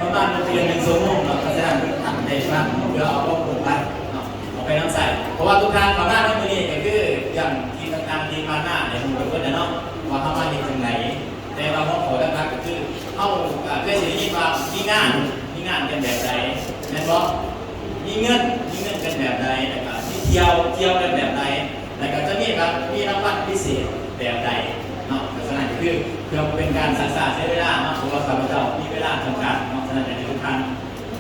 ປະມານເດືອນໜຶ່ງຊົ່ວໂມງເນາະ ເພາະສະນັ້ນ ທ່ານໄດ້ຟັງເພື່ອເອົາຄວາມຮູ້ໄປເນາະ ເອົາໄປນຳໃຊ້ ເພາະວ່າທຸກທ່ານເຂົ້າມາໃນມື້ນີ້ ກໍຄືເລື່ອງທີ່ຕ່າງໆທີ່ຜ່ານມາໄດ້ຮູ້ໄປເບິດແລ້ວເນາະ ວ່າເຮົາມາເຮັດຈັ່ງໃດ ແຕ່ວ່າຫົວຂໍ້ຫຼັກໆກໍຄື ເຮົາກໍເຄີຍຊິໄດ້ຍິນວ່າມີງານ ມີງານກັນແບບໃດ ແມ່ນບໍ່? ມີເງິນ ມີເງິນກັນແບບໃດ ແລ້ວກໍມີທ່ຽວ ທ່ຽວກັນແບບໃດ ແລ້ວກໍຈະມີແບບ ມີລາງວັນພິເສດແບບໃດເນາະ ສະນັ້ນກໍຄືເພື່ອບໍ່ເປັນການຊັກຊ້າເສຍເວລາເນາະ ເພາະວ່າຂ້າພະເຈົ້າມີເວລາຈຳກັດເນາະ ສະນັ້ນກໍໃຫ້ທຸກທ່ານ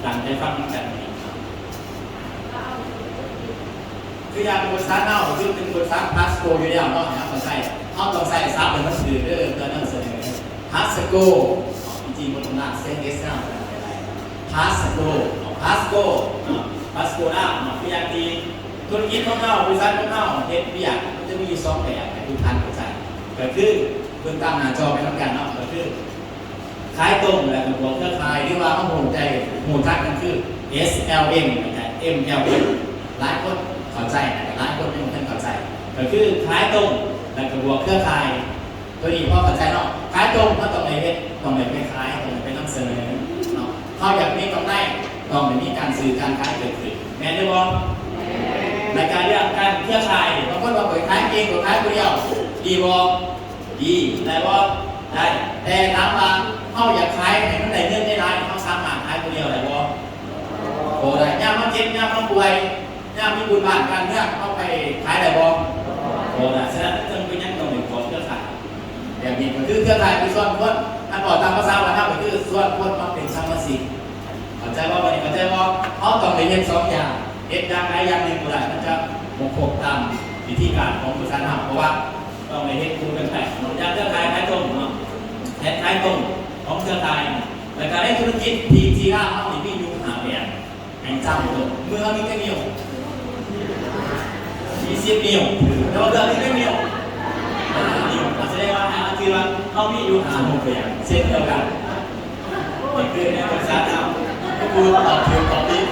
ຕັ້ງໃຈຟັງນຳກັນ. ຄືຢ່າງບໍລິສັດເຮົາ ຄືເປັນບໍລິສັດພາສໂກຢູ່ແລ້ວເນາະ ເຮົາຕ້ອງໃຊ້ ເຮົາຕ້ອງໃຊ້ສັບໃຫ້ມັນຖືກເດີ ເພື່ອນຳສະເໜີ ພາສໂກ ເນາະ ຈິງໆບໍ່ຕ້ອງລາກເສຍງເອສນຳກໍໄດ້ ພາສໂກ ເນາະ ພາສໂກ ເນາະ ພາສໂກນຳເນາະ ຄືຢ່າງທີ່ທຸລະກິດຂອງເຮົາ ບໍລິສັດຂອງເຮົາເຮັດວຽກ ມັນຈະມີຢູ່ສອງແບບໃຫ້ທຸກທ່ານເຂົ້າໃຈ ກໍຄືເບິ່ງຕາມໜ້າຈໍໄປນຳກັນເນາະ ກໍຄື ຂາຍຕົງ ແລ້ວກໍບວກເຄືອຂ່າຍ ຫຼືວ່າເຮົາຮູ້ໃຈ ຮູ້ຈັກກັນຄື ເອສແອລເອັມ ແລ້ວກໍ ເອັມແອລເອັມ ຫຼາຍຄົນເຂົ້າໃຈ ແລ້ວກໍຫຼາຍຄົນຍັງບໍ່ທັນເຂົ້າໃຈ ກໍຄືຂາຍຕົງ ແລ້ວກໍບວກເຄືອຂ່າຍ ໂຕນີ້ພໍເຂົ້າໃຈເນາະ ຂາຍຕົງ ເຮົາຕ້ອງໄດ້ເຮັດ ຕ້ອງໄດ້ໄປຂາຍ ຕ້ອງໄດ້ໄປນຳສະເໜີເນາະ ເຮົາຢາກມີກຳໄລ ຕ້ອງໄດ້ມີການຊື້ການຂາຍເກີດຂຶ້ນ ແມ່ນຫຼືບໍ່? ແມ່ນ ແລ້ວກໍເລື່ອງການເຄືອຂ່າຍ ບາງຄົນວ່າຂ້ອຍຂາຍເກັ່ງ ຂ້ອຍຂາຍຜູ້ດຽວ ດີບໍ່? ດີ ໄດ້ບໍ່? ໄດ້ ແຕ່ຖາມວ່າເຮົາຢາກຂາຍໃຫ້ມັນໄດ້ເງິນຫຼາຍໆ ເຮົາສາມາດຂາຍຜູ້ດຽວໄດ້ບໍ່? ບໍ່ໄດ້ ຍາມເຮົາເຈັບ ຍາມເຮົາປ່ວຍ ຍາມມີບຸນບ້ານການເມືອງ ເຮົາໄປຂາຍໄດ້ບໍ່? ບໍ່ໄດ້ ສະນັ້ນຈຶ່ງເປັນຫຍັງຕ້ອງໄດ້ຂອບເຄືອຂ່າຍ ແບບນີ້ກໍຄືເຄືອຂ່າຍຄືຊວນຄົນ ຄັນເວົ້າຕາມພາສາບ້ານເຮົາກໍຄືຊວນຄົນມາເປັນສະມາຊິກ ເຂົ້າໃຈບໍ່? ບັດນີ້ເຂົ້າໃຈບໍ່? ເຮົາຕ້ອງໄດ້ເຮັດສອງຢ່າງ ເຮັດຢ່າງໃດຢ່າງໜຶ່ງບໍ່ໄດ້ ມັນຈະບໍ່ຄົບຕາມວິທີການຂອງບໍລິສັດເຮົາ ເພາະວ່າ ຕ້ອງໄດ້ເຮັດຄູ່ກັນໄປເນາະ ຢ່າງເຄືອຂ່າຍຂາຍຕົງເນາະ ແທນຂາຍຕົງຂອງເຄືອຂ່າຍ ແລ້ວກໍໃນທຸລະກິດທີ່ ທີ່ລາວເຮົານີ້ມີຢູ່ຫ້າແບບ ໃຫ້ຈຳໄວ້ເດີ ມືເຮົາມີຈັກນິ້ວ? ມີສິບນິ້ວ ແຕ່ວ່າເລື່ອງນີ້ຈັກນິ້ວ? ຫ້ານິ້ວ ກໍສະແດງວ່າ ອ່າ ຖືວ່າເຮົາມີຢູ່ຫ້າຮູບແບບເຊັ່ນດຽວກັນ. ນີ້ຄືໃນປຶກສາຖາມ ຜູ້ຕອບຖືກຕອບຜິດ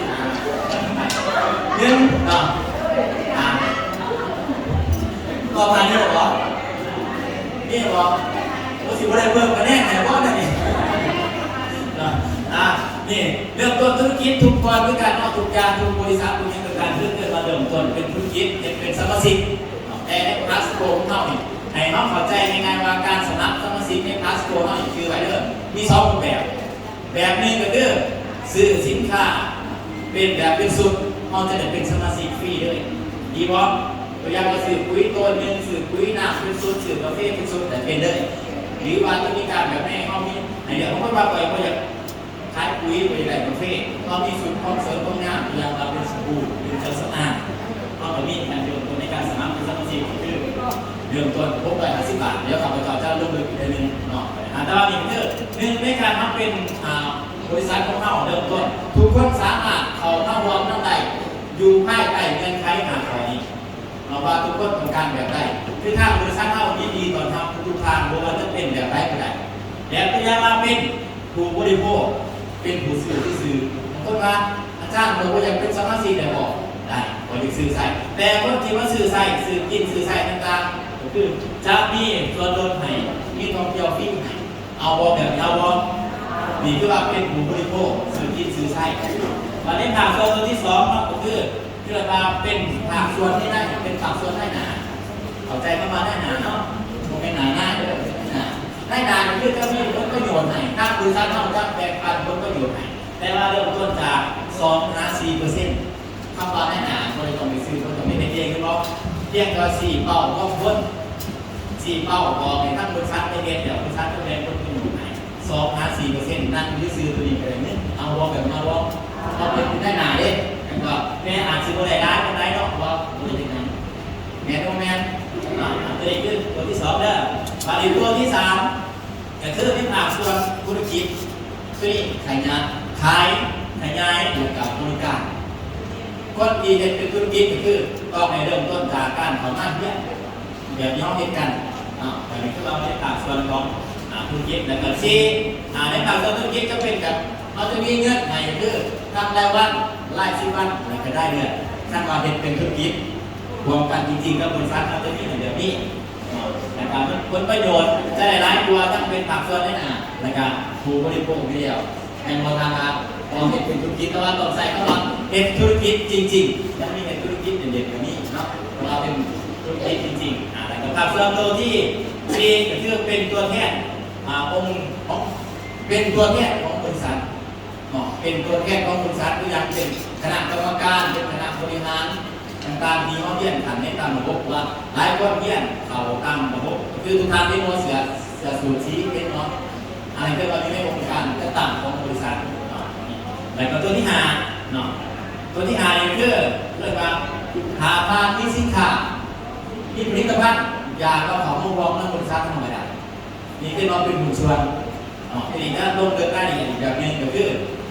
ໜຶ່ງເນາະ ອ່າ ຕອບຜ່ານຢູ່ບໍ່? ມີບໍ່? ໂອ້ ຊິບໍ່ໄດ້ເພີ່ມຄະແນນໃຫ້ບໍ່ນີ້ເນາະ ອ່າ ນີ້ ເລີ່ມຕົ້ນທຸລະກິດທຸກບ່ອນຄືກັນເນາະ ທຸກຢ່າງ ທຸກບໍລິສັດ ທຸກຫຍັງຄືກັນ ຄືເກີດມາເລີ່ມຕົ້ນເປັນທຸລະກິດ ເຮັດເປັນສະມາຊິກ ແຕ່ໃນພາສໂກຂອງເຮົານີ້ ໃຫ້ເຮົາເຂົ້າໃຈງ່າຍໆວ່າ ການສະໝັກສະມາຊິກໃນພາສໂກເຮົານີ້ ຈື່ໄວ້ເດີ ມີສອງຮູບແບບ ແບບໜຶ່ງກໍຄືຊື້ສິນຄ້າເປັນແບບເປັນຊຸດ ເຮົາຈະໄດ້ເປັນສະມາຊິກຟຣີເລີຍ ດີບໍ່? ຕົວຢ່າງວ່າຊື້ປຸຍໂຕໜຶ່ງ ຊື້ປຸຍນ້ຳເປັນຊຸດ ຊື້ກາເຟເປັນຊຸດ ໄດ້ເປັນເລີຍ ຫຼືວ່າຈະມີການແບບໃຫ້ເຮົາມີໃຫ້ເລືອກ ບາງຄົນວ່າຂ້ອຍບໍ່ຢາກ ຂາຍປຸຍ ບໍ່ຢາກໄດ້ກາເຟ ເຮົາມີຊຸດຂອງເສີມຄວາມງາມ ຢ່າງວ່າເປັນສະບູ ເປັນເຄື່ອງສຳອາງ ເຮົາກໍມີການເລີ່ມຕົ້ນໃນການສະໝັກເປັນສະມາຊິກ ກໍຄືເລີ່ມຕົ້ນຫົກຮ້ອຍຫ້າສິບບາດ ດຽວຂ້າພະເຈົ້າຈະລົງເລິກອີກເທື່ອໜຶ່ງເນາະ ອ່າ ແຕ່ວ່ານີ້ຄື ໜຶ່ງ ໃນການມາເປັນ ອ່າ ບໍລິສັດຂອງເຮົາເລີ່ມຕົ້ນ ທຸກຄົນສາມາດເຂົ້າມາຮ່ວມນຳໄດ້ ຢູ່ພາຍໃຕ້ເງື່ອນໄຂຫ້າຂໍ້ນີ້. ເຮົາວ່າທຸກຄົນຕ້ອງການແບບໃດ ຄືທາງບໍລິສັດເຮົາຍິນດີຕ້ອນຮັບທຸກໆທ່ານ ບໍ່ວ່າຈະເປັນແບບໃດກໍໄດ້ ແບບຕົວຢ່າງວ່າເປັນຜູ້ບໍລິໂພກ ເປັນຜູ້ຊື້ຊື່ໆ ບາງຄົນວ່າ ອາຈານ ຂ້ອຍບໍ່ຢາກເປັນສະມາຊິກໄດ້ບໍ່? ໄດ້ ຂ້ອຍຢາກຊື້ໃຊ້ ແຕ່ຄົນທີ່ມາຊື້ໃຊ້ ຊື້ກິນ ຊື້ໃຊ້ຕ່າງໆ ກໍຄືຈະມີສ່ວນລົດໃຫ້ ມີທ່ອງທ່ຽວຟຣີໃຫ້ ເອົາບໍ່? ແບບນີ້ເອົາບໍ່? ນີ້ຄືວ່າເປັນຜູ້ບໍລິໂພກ ຊື້ກິນຊື້ໃຊ້ ບາດໃນພາກສ່ວນຕົວທີສອງເນາະ ກໍຄື ເອີ້ນວ່າເປັນພາກສ່ວນໃນນາຍ ເປັນພາກສ່ວນນາຍໜ້າ ເຂົ້າໃຈຄຳວ່ານາຍໜ້າເນາະ ບໍ່ແມ່ນນາຍໜ້າເດີ ນາຍໜ້າ ນາຍໜ້ານີ້ຄືຈະມີຜົນປະໂຫຍດໃຫ້ ທາງບໍລິສັດເຮົາຈະແບ່ງປັນຜົນປະໂຫຍດໃຫ້ ແຕ່ວ່າເລີ່ມຕົ້ນຈາກສອງຫາສີ່ເປີເຊັນ ຄຳວ່ານາຍໜ້າບໍ່ໄດ້ຕ້ອງໄປຊື້ ບໍ່ຕ້ອງໄປເຮັດເອງ ແມ່ນບໍ່? ພຽງແຕ່ວ່າຊີ້ເປົ້າຂອງຄົນ ຊີ້ເປົ້າບອກໃຫ້ທາງບໍລິສັດໄປເຮັດ ແລ້ວບໍລິສັດຈະແບ່ງຜົນປະໂຫຍດໃຫ້ ສອງຫາສີ່ເປີເຊັນ ນັ່ງຢູ່ຊື່ໆ ໂຕນີ້ກໍໄດ້ເງິນ ເອົາບໍ່? ແບບນີ້ເອົາບໍ່? ເຮົາເປັນນາຍໜ້າເດ້ ແມ່ນບໍ່? ແມ່ອາດຊິບໍ່ໄດ້ຫຼາຍປານໃດເນາະ ເພາະວ່າບໍ່ໄດ້ເຮັດຫຍັງ ແມ່ນບໍ່ແມ່ນ? ອ່າ ອັນນີ້ຄືຕົວທີສອງເດີ ບາດນີ້ຕົວທີສາມ ກໍຄືໃນພາກສ່ວນທຸລະກິດ ຄືນີ້ຂະຫຍາຍ ຂາຍ ຂະຫຍາຍ ແລ້ວກໍບໍລິການ ຄົນທີ່ເຮັດເປັນທຸລະກິດກໍຄືຕ້ອງໄດ້ເລີ່ມຕົ້ນຈາກການເຂົ້າມາຮຽນ ແບບທີ່ເຮົາເຮັດກັນເນາະ ອັນນີ້ຄືວ່າເປັນພາກສ່ວນຂອງ ອ່າ ທຸລະກິດ ແລ້ວກໍສີ່ ອ່າ ໃນພາກສ່ວນທຸລະກິດຈະເປັນແບບ ເຮົາຈະມີເງື່ອນໄຂກໍຄືທັງລາຍວັນ ລາຍສິບວັນ ແລ້ວກໍລາຍເດືອນ ຄັນວ່າເຮັດເປັນທຸລະກິດ ຮ່ວມກັນຈິງໆ ກັບບໍລິສັດ ເຮົາຈະມີໃຫ້ແບບນີ້ເນາະ ແລ້ວກໍມັນ ຜົນປະໂຫຍດຈະໄດ້ຫຼາຍກວ່າ ທັງເປັນພາກສ່ວນໃນໜ້າ ແລ້ວກໍຜູ້ບໍລິໂພກຢູ່ແລ້ວ ບໍ່ທາງວ່າເຮົາເຮັດເປັນທຸລະກິດ ແຕ່ວ່າຕ້ອງໃຊ້ຄຳວ່າເຮັດທຸລະກິດຈິງໆ ຍັງມີເຮັດທຸລະກິດເດັ່ນໆ ກວ່ານີ້ເນາະ ເພາະວ່າເປັນທຸລະກິດຈິງໆ. ອາ ແລ້ວກໍພາກສ່ວນໂຕທີ່ສີ່ ກໍຄືເປັນຕົວແທນ ອາ ອົງຂອງ ເປັນຕົວແທນຂອງບໍລິສັດເນາະ ເປັນຕົວແທນຂອງບໍລິສັດ ຄືຢ່າງເປັນຄະນະກຳມະການ ເປັນຄະນະບໍລິຫານ ຕ່າງໆ ທີ່ເຮົາຮຽນຂັ້ນໃນຕາມລະບົບ ວ່າຫຼາຍຄົນຮຽນເຂົ້າຕາມລະບົບ ຄືທຸກທ່ານເຫັນບໍ່ ເສື້ອ ເສື້ອສູດສີເຫັນບໍ່ ອັນນັ້ນຄືວ່າຢູ່ໃນອົງການຈັດຕັ້ງຂອງບໍລິສັດເນາະ. ແລ້ວກໍຕົວທີຫ້າເນາະ ຕົວທີຫ້ານີ້ຄືເອີ້ນວ່າ ຖ້າທ່ານມີສິນຄ້າ ມີຜະລິດຕະພັນ ຢາກເອົາເຂົ້າມາຮ່ວມນຳບໍລິສັດເຮົາກໍໄດ້ ນີ້ຄືວ່າເປັນຫຸ້ນສ່ວນເນາະ. ທີນີ້ຈະລົງເລິກລາຍລະອຽດອີກແບບໜຶ່ງ ກໍຄື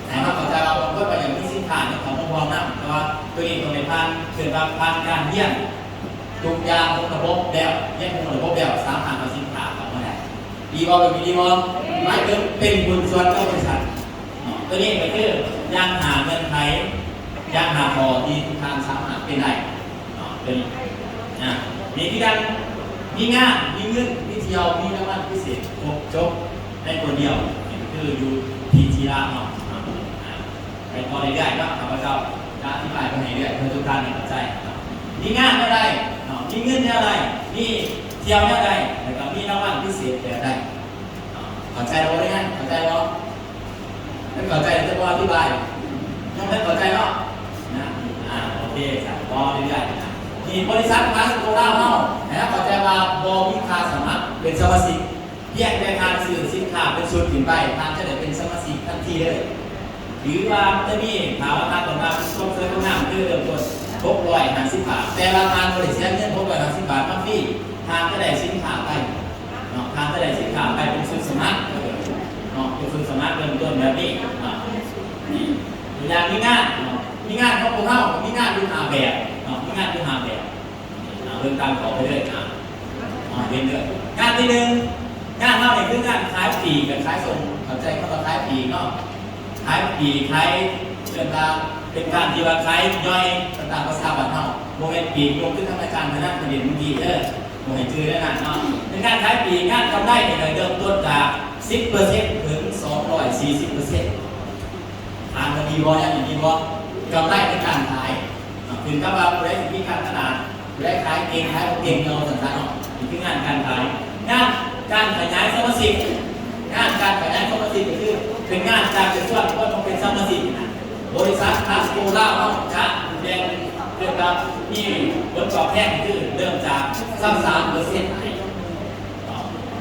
ໃຫ້ເຮົາເຂົ້າໃຈວ່າບາງຄົນກໍຢາກມີສິນຄ້າເຂົ້າມາຮ່ວມນຳ ແຕ່ວ່າຕົວນີ້ຕ້ອງໄດ້ຜ່ານ ເອີ້ນວ່າຜ່ານການຮຽນທຸກຢ່າງຂອງລະບົບແລ້ວ ຮຽນຮູ້ລະບົບແລ້ວ ສາມາດເອົາສິນຄ້າເຂົ້າມາໄດ້. ດີບໍ່? ແບບນີ້ດີບໍ່? ໝາຍເຖິງເປັນຫຸ້ນສ່ວນກັບບໍລິສັດເນາະ. ຕົວນີ້ກໍຄືຢ່າງຫ້າເງື່ອນໄຂ ຢ່າງຫ້າຂໍ້ທີ່ທ່ານສາມາດເປັນໄດ້ເນາະ. ຕົວນີ້ ອາ ມີຄືກັນ ມີງານ ມີເງິນ ມີທ່ຽວ ມີລາງວັນພິເສດ ຄົບຈົບໃນຄົນດຽວ ນີ້ກໍຄືຢູ່ທີ່ທີ່ລາວເນາະ. ອາ ໄປຕໍ່ເລື້ອຍໆເນາະ ຂ້າພະເຈົ້າຈະອະທິບາຍໄປເລື້ອຍໆ ເພື່ອທຸກທ່ານໄດ້ເຂົ້າໃຈເນາະ. ມີງານແນວໃດເນາະ ມີເງິນແນວໃດ ມີທ່ຽວແນວໃດ ແລ້ວກໍມີລາງວັນພິເສດແບບໃດເນາະ. ເຂົ້າໃຈແລ້ວບໍ່? ເຂົ້າໃຈບໍ່? ເຂົ້າໃຈແຕ່ບໍ່ອະທິບາຍ ຍັງບໍ່ເຂົ້າໃຈເນາະ ນະ. ອາ ໂອເຄ ຊັ້ນຕໍ່ເລື້ອຍໆນະ. ທີ່ບໍລິສັດພາສໂກລາວເຮົາ ໃຫ້ເຂົ້າໃຈວ່າບໍ່ມີຄ່າສະໝັກເປັນສະມາຊິກ ພຽງແຕ່ທ່ານຊື້ສິນຄ້າເປັນຊຸດຂຶ້ນໄປ ທ່ານຈະໄດ້ເປັນສະມາຊິກທັນທີເລີຍ. ຫຼືວ່າມັນຈະມີ ຖ້າວ່າທ່ານຕ້ອງການຄວາມສວຍຄວາມງາມ ຄືເລີ່ມຕົ້ນຫົກຮ້ອຍຫ້າສິບບາດ ແຕ່ວ່າທ່ານບໍ່ໄດ້ເສຍເງິນຫົກຮ້ອຍຫ້າສິບບາດມາຟຣີ ທ່ານຈະໄດ້ສິນຄ້າໄປເນາະ ທ່ານຈະໄດ້ສິນຄ້າໄປເປັນຊຸດສະໝັກເນາະ ເປັນຊຸດສະໝັກເລີ່ມຕົ້ນແບບນີ້ເນາະ. ນີ້ຕົວຢ່າງມີງານເນາະ ມີງານຂອງພວກເຮົາ ມີງານຢູ່ຫ້າແບບເນາະ ມີງານຢູ່ຫ້າແບບ. ເບິ່ງຕາມຕໍ່ໄປເລີຍ ອາ ເຫັນເດີ ງານທີໜຶ່ງ ງານເຮົານີ້ຄືງານຂາຍປີກກັບຂາຍສົ່ງ ເຂົ້າໃຈຄຳວ່າຂາຍປີກເນາະ ຂາຍປີກ ຂາຍ ເອີ້ນວ່າເປັນການທີ່ວ່າຂາຍຍ່ອຍ ຕາມພາສາບ້ານເຮົາ ບໍ່ແມ່ນປີກລົງຄືທາງອາຈານທະນາດເຫັນມື້ກີ້ເດີ ບໍ່ໃຫ້ຈື່ແນວນັ້ນເນາະ. ເປັນການຂາຍປີກ ງານກຳໄລນີ້ກໍເລີ່ມຕົ້ນຈາກສິບເປີເຊັນ ເຖິງສອງຮ້ອຍສີ່ສິບເປີເຊັນ. ຖາມວ່າດີບໍ່? ຍັງດີບໍ່? ກຳໄລໃນການຂາຍ ຂຶ້ນກັບວ່າຜູ້ໃດຊິມີການຕະຫຼາດ ຜູ້ໃດຂາຍເກັ່ງ ຂາຍບໍ່ເກັ່ງ ເອົາຊັ້ນຊະເນາະ. ນີ້ຄືງານການຂາຍ ງານການຂະຫຍາຍສະມາຊິກ ງານການຂະຫຍາຍສະມາຊິກກໍຄືເປັນງານຈາກຈະຊວນຄົນມາເປັນສະມາຊິກນະ. ບໍລິສັດພາສໂກລາວເຮົາຈະແບ່ງເປັນວ່າມີຜົນຕອບແທນຄືເລີ່ມຈາກຊາວສາມເປີເຊັນໃຫ້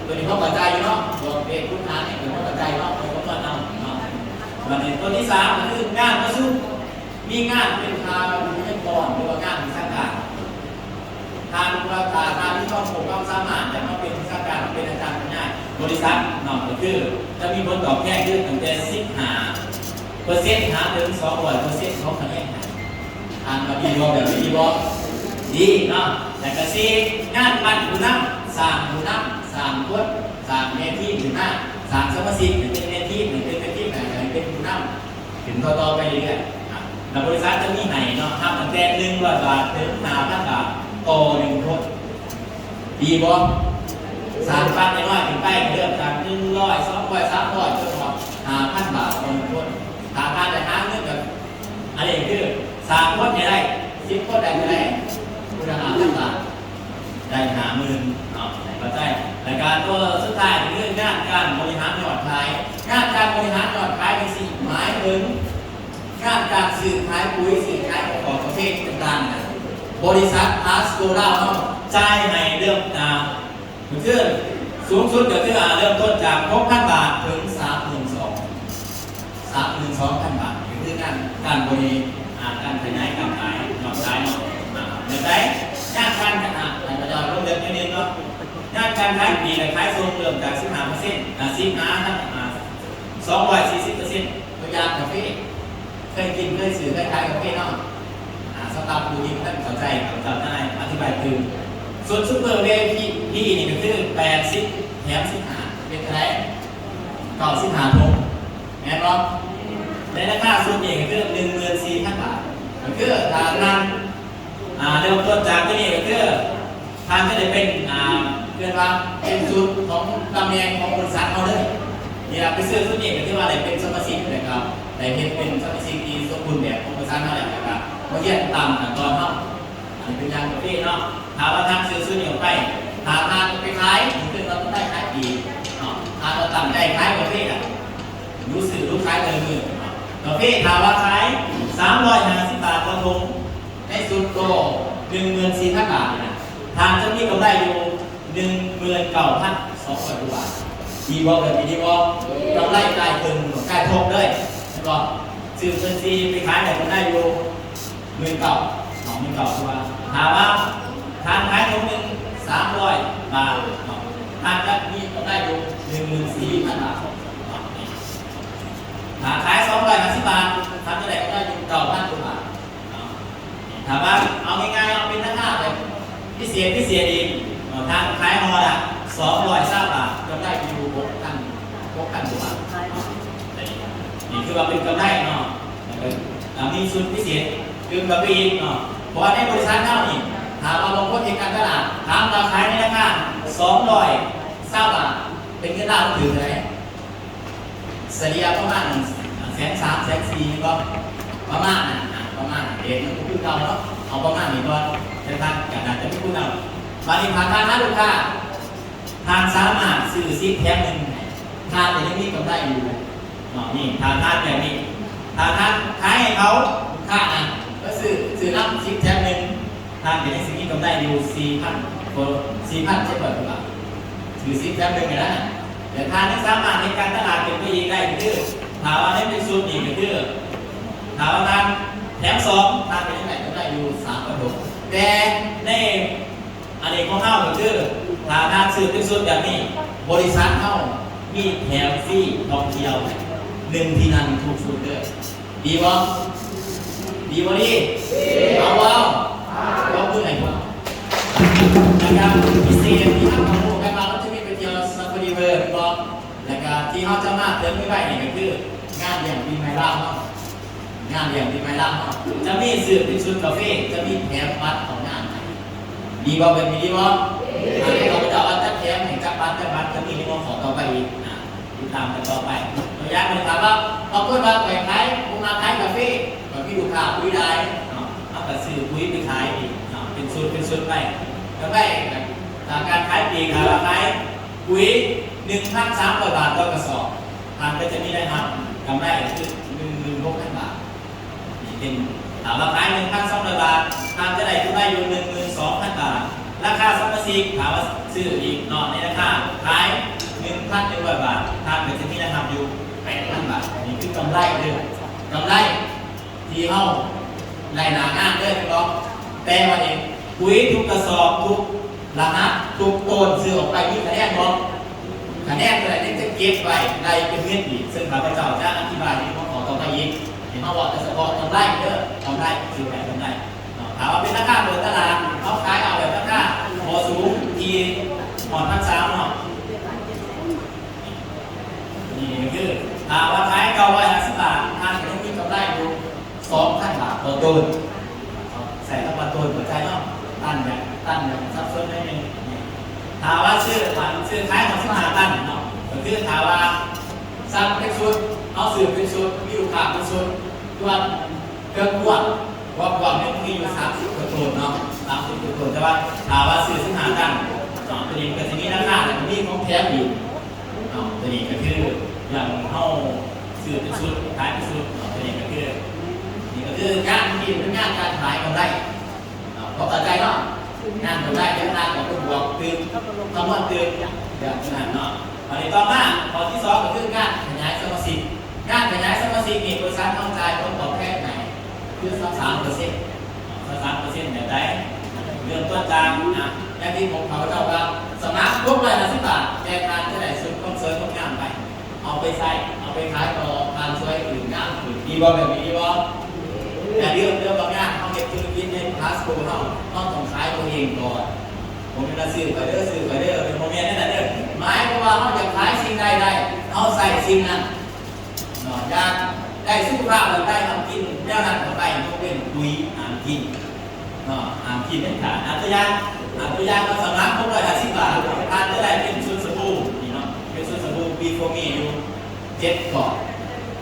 ຕົວນີ້ເຮົາເຂົ້າໃຈຢູ່ເນາະ ບວກເດດຄູນຫານນີ້ເຮົາເຂົ້າໃຈເນາະ ເຮົາກໍມາເອົາເນາະ. ບັດນີ້ຕົວທີສາມກໍຄືງານປະຊຸມ ມີງານເປັນຄ່າບຸນຍາກອນ ຫຼືວ່າງານວິຊາການ ທ່ານວ່າຖ້າທ່ານມີຄວາມຮູ້ຄວາມສາມາດ ຢາກມາເປັນວິຊາການ ເປັນອາຈານບັນຍາຍ ບໍລິສັດເນາະ ກໍຄືຈະມີຜົນຕອບແທນຄືຕັ້ງແຕ່ສິບຫ້າເປີເຊັນ ຫາເຖິງສອງຮ້ອຍເປີເຊັນຂອງຄະແນນໃຫ້. ທ່ານວ່າດີບໍ່? ແບບນີ້ດີບໍ່? ດີເນາະ. ແລ້ວກໍສີ່ ງານປັ້ນຜູ້ນຳ ສ້າງຜູ້ນຳ ສ້າງຄົນ ສ້າງແມ່ທີມຂຶ້ນມາ ສ້າງສະມາຊິກໃຫ້ເປັນແມ່ທີມ ໃຫ້ເປັນແມ່ທີມ ໃຫ້ເປັນຜູ້ນຳ ຂຶ້ນຕໍ່ໆໄປເລື້ອຍໆ. ອາ ແລ້ວບໍລິສັດຈະມີໃຫ້ເນາະ ຮັບຕັ້ງແຕ່ໜຶ່ງຮ້ອຍບາດເຖິງຫ້າພັນບາດຕໍ່ໜຶ່ງຄົນ ດີບໍ່? ສ້າງປັ້ນນ້ອຍໆຂຶ້ນໄປ ເລີ່ມຈາກໜຶ່ງຮ້ອຍ ສອງຮ້ອຍ ສາມຮ້ອຍ ຈົນຮອດຫ້າພັນບາດຕໍ່ໜຶ່ງຄົນ. ຖ້າທ່ານຈະຫາເງິນກໍ ອັນນີ້ຄືສ້າງຄົນໃຫ້ໄດ້ສິບຄົນ ໄດ້ເທົ່າໃດ? ຄົນລະຫ້າພັນບາດ ໄດ້ຫ້າໝື່ນເນາະ ໃຫ້ເຂົ້າໃຈ. ແລ້ວກໍຕົວສຸດທ້າຍກໍຄືງານການບໍລິຫານຍອດຂາຍ ງານການບໍລິຫານຍອດຂາຍນີ້ຊິໝາຍເຖິງ ງານການຊື້ຂາຍປຸ໋ຍ ຊື້ຂາຍປະກອບປະເພດຕ່າງໆ ບໍລິສັດພາສໂກລາວເຮົາຈ່າຍໃຫ້ເລີ່ມ ອ່າ ກໍຄືສູງສຸດກໍຄື ອ່າ ເລີ່ມຕົ້ນຈາກຫົກພັນບາດເຖິງສາມໝື່ນສອງ ສາມໝື່ນສອງພັນບາດ ກໍຄືງານການບໍລິ ອ່າ ການຂະຫຍາຍການຂາຍ ຍອດຂາຍເນາະ. ອ່າ ແບບໃດ ງານການ ອ່າ ໃຫ້ພະເຈົ້າລົງເລື່ອງນິດໜຶ່ງເນາະ ງານການຂາຍປີກ ແລະ ຂາຍສົ່ງເລີ່ມຈາກສິບຫ້າເປີເຊັນ ອ່າ ສິບຫາ ອ່າ ສອງຮ້ອຍສີ່ສິບເປີເຊັນ ຕົວຢ່າງກາເຟ ເຄີຍກິນ ເຄີຍຊື້ ເຄີຍຂາຍກາເຟເນາະ. ອ່າ ສຳລັບຜູ້ທີ່ບໍ່ທັນເຂົ້າໃຈ ຂ້າພະເຈົ້າຈະອະທິບາຍຕື່ມ. ສ່ວນຊຸບເປີ ວີໄອພີ ນີ້ກໍຄືແປດສິບ ແຖມສິບຫ້າ ເປັນເທົ່າໃດ? ເກົ້າສິບຫ້າຖົງ ແມ່ນບໍ່? ໃນລາຄາຊຸດນີ້ກໍຄືໜຶ່ງໝື່ນສີ່ພັນບາດ ກໍຄືຖ້າທ່ານ ອ່າ ເລີ່ມຕົ້ນຈາກຕົວນີ້ກໍຄື ທ່ານຈະໄດ້ເປັນ ອ່າ ເອີ້ນວ່າເປັນສູດຂອງຕຳແໜ່ງຂອງບໍລິສັດເຮົາເລີຍ. ເວລາໄປຊື້ຊຸດນີ້ກໍຖືວ່າໄດ້ເປັນສະມາຊິກ ແລ້ວກໍ ໄດ້ເຮັດເປັນສະມາຊິກທີ່ສົມບູນແບບຂອງບໍລິສັດເຮົາແລ້ວ ແລ້ວກະມາຮຽນຕາມຂັ້ນຕອນເຮົາ. ອັນນີ້ເປັນຢ່າງກາເຟເນາະ. ຖ້າວ່າທ່ານຊື້ຊຸດນີ້ອອກໄປ ຖ້າທ່ານໄປຂາຍ ຖືວ່າຕ້ອງໄດ້ຂາຍດີເນາະ. ຖ້າວ່າຕັ້ງໃຈຂາຍກາເຟນະ ຮູ້ສຶກລູກຄ້າເຕີມມື. ກາເຟຖ້າວ່າຂາຍສາມຮ້ອຍຫ້າສິບບາດຕໍ່ຖົງ ໃນຊຸດໂຕໜຶ່ງໝື່ນສີ່ພັນບາດນີ້ນະ ທ່ານຈະມີກຳໄລຢູ່ໜຶ່ງໝື່ນເກົ້າພັນສອງຮ້ອຍກວ່າບາດ. ດີບໍ່? ແບບນີ້ດີບໍ່? ກຳໄລກາຍເຄິ່ງ ກາຍທົບເລີຍ ແມ່ນບໍ່? ຊື້ເປັນສີ່ ໄປຂາຍໄດ້ກຳໄລຢູ່ໝື່ນເກົ້າ ເນາະ ໝື່ນເກົ້າ ຄືວ່າ ຖ້າວ່າທ່ານຂາຍຖົງໜຶ່ງສາມຮ້ອຍບາດເນາະ ທ່ານຈະມີກຳໄລຢູ່ໜຶ່ງໝື່ນສີ່ພັນບາດເນາະ. ຖ້າຂາຍສອງຮ້ອຍຫ້າສິບບາດ ທ່ານຈະໄດ້ກຳໄລຢູ່ເກົ້າພັນກວ່າບາດເນາະ. ຖ້າວ່າເອົາງ່າຍໆ ເອົາເປັນລາຄາແບບພິເສດ ພິເສດອີກເນາະ ທ່ານຂາຍຫໍ່ລະສອງຮ້ອຍຊາວບາດ ກຳໄລຢູ່ຫົກພັນ ຫົກພັນກວ່າບາດເນາະ. ນີ້ຄືວ່າເປັນກຳໄລເນາະ. ແລ້ວກໍ ອ່າ ມີຊຸດພິເສດຕື່ມເຂົ້າໄປອີກເນາະ ເພາະວ່າໃນບໍລິສັດເຮົານີ້ ຖ້າວ່າບາງຄົນເຮັດການຕະຫຼາດ ຖາມວ່າຂາຍໃນລາຄາສອງຮ້ອຍຊາວບາດ ເປັນເງິນລາວຖືກເທົ່າໃດ? ສະເລ່ຍປະມານແສນສາມ ແສນສີ່ ແມ່ນບໍ່? ປະມານນັ້ນ ອ່າ ປະມານນັ້ນເດ ມັນກໍຄືເກົ່າເນາະ ເອົາປະມານນີ້ກ່ອນ ແຕ່ທ່ານກໍໜ້າຈະມີຜູ້ນຳ. ບາດນີ້ຖ້າທ່ານຫາລູກຄ້າ ທ່ານສາມາດຊື້ສິບແຖມໜຶ່ງໃຫ້ ທ່ານກໍຍັງມີກຳໄລຢູ່ເນາະ. ນີ້ ຖ້າທ່ານແບບນີ້ ຖ້າທ່ານຂາຍໃຫ້ເຂົາ ລູກຄ້ານະ ກໍຊື້ ຊື້ນຳສິບແຖມໜຶ່ງ ທ່ານກໍຍັງຊິມີກຳໄລຢູ່ສີ່ພັນ ສີ່ພັນເຈັດຮ້ອຍກວ່າບາດ ຖືສິບແຖມໜຶ່ງນະ. ແລະທ່ານຍັງສາມາດເຮັດການຕະຫຼາດຂຶ້ນໄປອີກໄດ້ ກໍຄື ຖ້າວ່າໃນເປັນຊຸດນີ້ ກໍຄື ຖ້າວ່າທ່ານແຖມສອງ ທ່ານກໍຍັງໄດ້ກຳໄລຢູ່ສາມພັນຫົກ ແຕ່ໃນ ອັນນີ້ຂອງເຮົາກໍຄື ຖ້າທ່ານຊື້ເປັນຊຸດແບບນີ້ ບໍລິສັດເຮົາມີແຖມຟຣີທ່ອງທ່ຽວໃຫ້ ໜຶ່ງທີ່ນັ່ງທຸກຊຸດເດີ. ດີບໍ່? ດີບໍ່ດີ? ເອົາບໍ່ເອົາ? ຍົກມືໃຫ້ພວກ ແລ້ວກໍພິເສດທີ່ເຮົາຮູ້ກັນວ່າ ມັນຈະມີໄປທ່ຽວຊາຟາຣີເວີລແມ່ນບໍ່? ແລ້ວກໍທີ່ເຮົາຈະມາເຕີມໄວ້ນີ້ກໍຄື ງານລ້ຽງປີໃໝ່ລາວເນາະ. ງານລ້ຽງປີໃໝ່ລາວເນາະ ຈະມີຊື້ເປັນຊຸດກາເຟ ຈະມີແຖມບັດເຂົ້າງານໃຫ້. ດີບໍ່? ແບບນີ້ດີບໍ່? ອ່າ ຂ້າພະເຈົ້າວ່າຈະແຖມໃຫ້ຈັກບັດ ຈັກບັດ ຈະມີໃນຫົວຂໍ້ຕໍ່ໄປອີກ ອ່າ ຕິດຕາມກັນຕໍ່ໄປ. ຕົວຢ່າງໜຶ່ງ ຖ້າວ່າບາງຄົນວ່າຂ້ອຍຂາຍ ບໍ່ມັກຂາຍກາເຟ ກໍມີລູກຄ້າປຸ໋ຍຫຼາຍເນາະ ເຮົາກໍຊື້ປຸ໋ຍໄປຂາຍອີກເນາະ ເປັນຊຸດ ເປັນຊຸດໄປ ກໍໄດ້ ການຂາຍປີກ ຖ້າວ່າຂາຍປຸ໋ຍໜຶ່ງພັນສາມຮ້ອຍບາດຕໍ່ກະສອບ ທ່ານກໍຈະມີລາຍຮັບກຳໄລຄືໜຶ່ງໝື່ນຫົກພັນບາດ. ນີ້ເປັນ ຖ້າວ່າຂາຍໜຶ່ງພັນສອງຮ້ອຍບາດ ທ່ານຈະໄດ້ກຳໄລຢູ່ໜຶ່ງໝື່ນສອງພັນບາດ. ລາຄາສະມາຊິກ ຖ້າວ່າຊື້ອີກເນາະ ໃນລາຄາຂາຍໜຶ່ງພັນໜຶ່ງຮ້ອຍບາດ ທ່ານກໍຈະມີລາຍຮັບຢູ່ແປດພັນບາດ. ນີ້ຄືກຳໄລເດີ ກຳໄລທີ່ເຮົາໄດ້ໜ້າງານເດີ ແມ່ນບໍ່? ແຕ່ວ່ານີ້ ປຸ໋ຍທຸກກະສອບ ທຸກ ລະຫັດທຸກໂຕນຊື້ອອກໄປມີຄະແນນບໍ່? ຄະແນນຕົວໃດຍັງຈະເກັບໄວ້ໄດ້ເປັນເງິນອີກ ເຊິ່ງຂ້າພະເຈົ້າຈະອະທິບາຍໃນຫົວຂໍ້ຕໍ່ໄປອີກ. ນີ້ເຮົາເວົ້າແຕ່ສະເພາະກຳໄລເດີ ກຳໄລ ຊື້ໄປກຳໄລເນາະ. ຖ້າວ່າເປັນລາຄາເປີດຕະຫຼາດ ເຮົາຂາຍເອົາແບບລາຄາບໍ່ສູງ ທີ່ຮອດພັນສາມເນາະ. ນີ້ກໍຄື ຖ້າວ່າຂາຍເກົ້າຮ້ອຍຫ້າສິບບາດ ທ່ານກໍຍັງມີກຳໄລຢູ່ ສອງພັນບາດຕໍ່ໂຕນ. ໃສ່ຄຳວ່າໂຕນ ເຂົ້າໃຈເນາະ ຕັນ ແບບ ຕັນ ແບບສັບສົນໜ້ອຍໜຶ່ງ. ຖ້າວ່າຊື້ ຖ້າຊື້ຂາຍຮອດສິບຫ້າຕັນເນາະ ກໍຄືຖ້າວ່າສັ່ງເປັນຊຸດ ເຮົາຊື້ເປັນຊຸດ ມີລູກຄ້າເປັນຊຸດ ສ່ວນເຄື່ອງພວງ ພວກພວງນີ້ມີຢູ່ສາມສິບກວ່າໂຕນເນາະ ສາມສິບກວ່າໂຕນ. ແຕ່ວ່າຖ້າວ່າຊື້ສິບຫ້າຕັນເນາະ ຕົວນີ້ມັນກໍຊິມີລາຄາ ແລ້ວກໍມີຂອງແຖມອີກ ເນາະ. ຕົວນີ້ກໍຄືຢ່າງເຮົາຊື້ເປັນຊຸດ ຂາຍເປັນຊຸດເນາະ. ຕົວນີ້ກໍຄື ນີ້ກໍຄືງານທີ່ເປັນງານການຂາຍກຳໄລເນາະ. ພໍເຂົ້າໃຈເນາະ? ງານກຳໄລຈາກນັ້ນກໍໄປບວກຕື່ມ ຄຳນວນຕື່ມ ແບບນັ້ນເນາະ. ບັດນີ້ຕໍ່ມາ ຂໍ້ທີສອງກໍຄືງານຂະຫຍາຍສະມາຊິກ. ງານຂະຫຍາຍສະມາຊິກນີ້ ບໍລິສັດເຮົາຈ່າຍຜົນຕອບແທນໃຫ້ ຄືຊາວສາມເປີເຊັນ ຊາວສາມເປີເຊັນແບບໃດ? ເລີ່ມຕົ້ນຈາກ ອ່າ ຢ່າງທີ່ພວກຂ້າພະເຈົ້າວ່າ ສະໝັກຫົກຮ້ອຍຫ້າສິບບາດ ແຕ່ທ່ານຈະໄດ້ຊຸດຄວາມສວຍຄວາມງາມໄປ ເອົາໄປໃຊ້ ເອົາໄປຂາຍຕໍ່ ທ່ານສວຍຂຶ້ນ ງາມຂຶ້ນ. ດີບໍ່? ແບບນີ້ດີບໍ່? ຢ່າລືມເດີວ່າງານເຮົາເຮັດທຸລະກິດໃນພາສໂກເຮົາ ເຮົາຕ້ອງຂາຍຕົວເອງກ່ອນ. ບໍ່ແມ່ນວ່າຊື້ຂ້ອຍເດີ ຊື້ຂ້ອຍເດີ ບໍ່ແມ່ນແນວນັ້ນເດີ. ໝາຍຄວາມວ່າເຮົາຢາກຂາຍສິ່ງໃດໄດ້ ເຮົາໃຊ້ສິ່ງນັ້ນ. ເນາະ ຢາກໄດ້ສຸຂະພາບແບບໃດ ເຮົາກິນແນວນັ້ນເຂົ້າໄປ. ຍົກເວັ້ນປຸ໋ຍ ຫ້າມກິນເນາະ ຫ້າມກິນເດັດຂາດ. ອາ ຕົວຢ່າງ ອາ ຕົວຢ່າງວ່າ ສຳລັບຫົກຮ້ອຍຫ້າສິບບາດ ທ່ານຈະໄດ້ເປັນຊຸດສະບູນີ້ເນາະ ເປັນຊຸດສະບູ Before Me ຢູ່ເຈັດກ້ອນ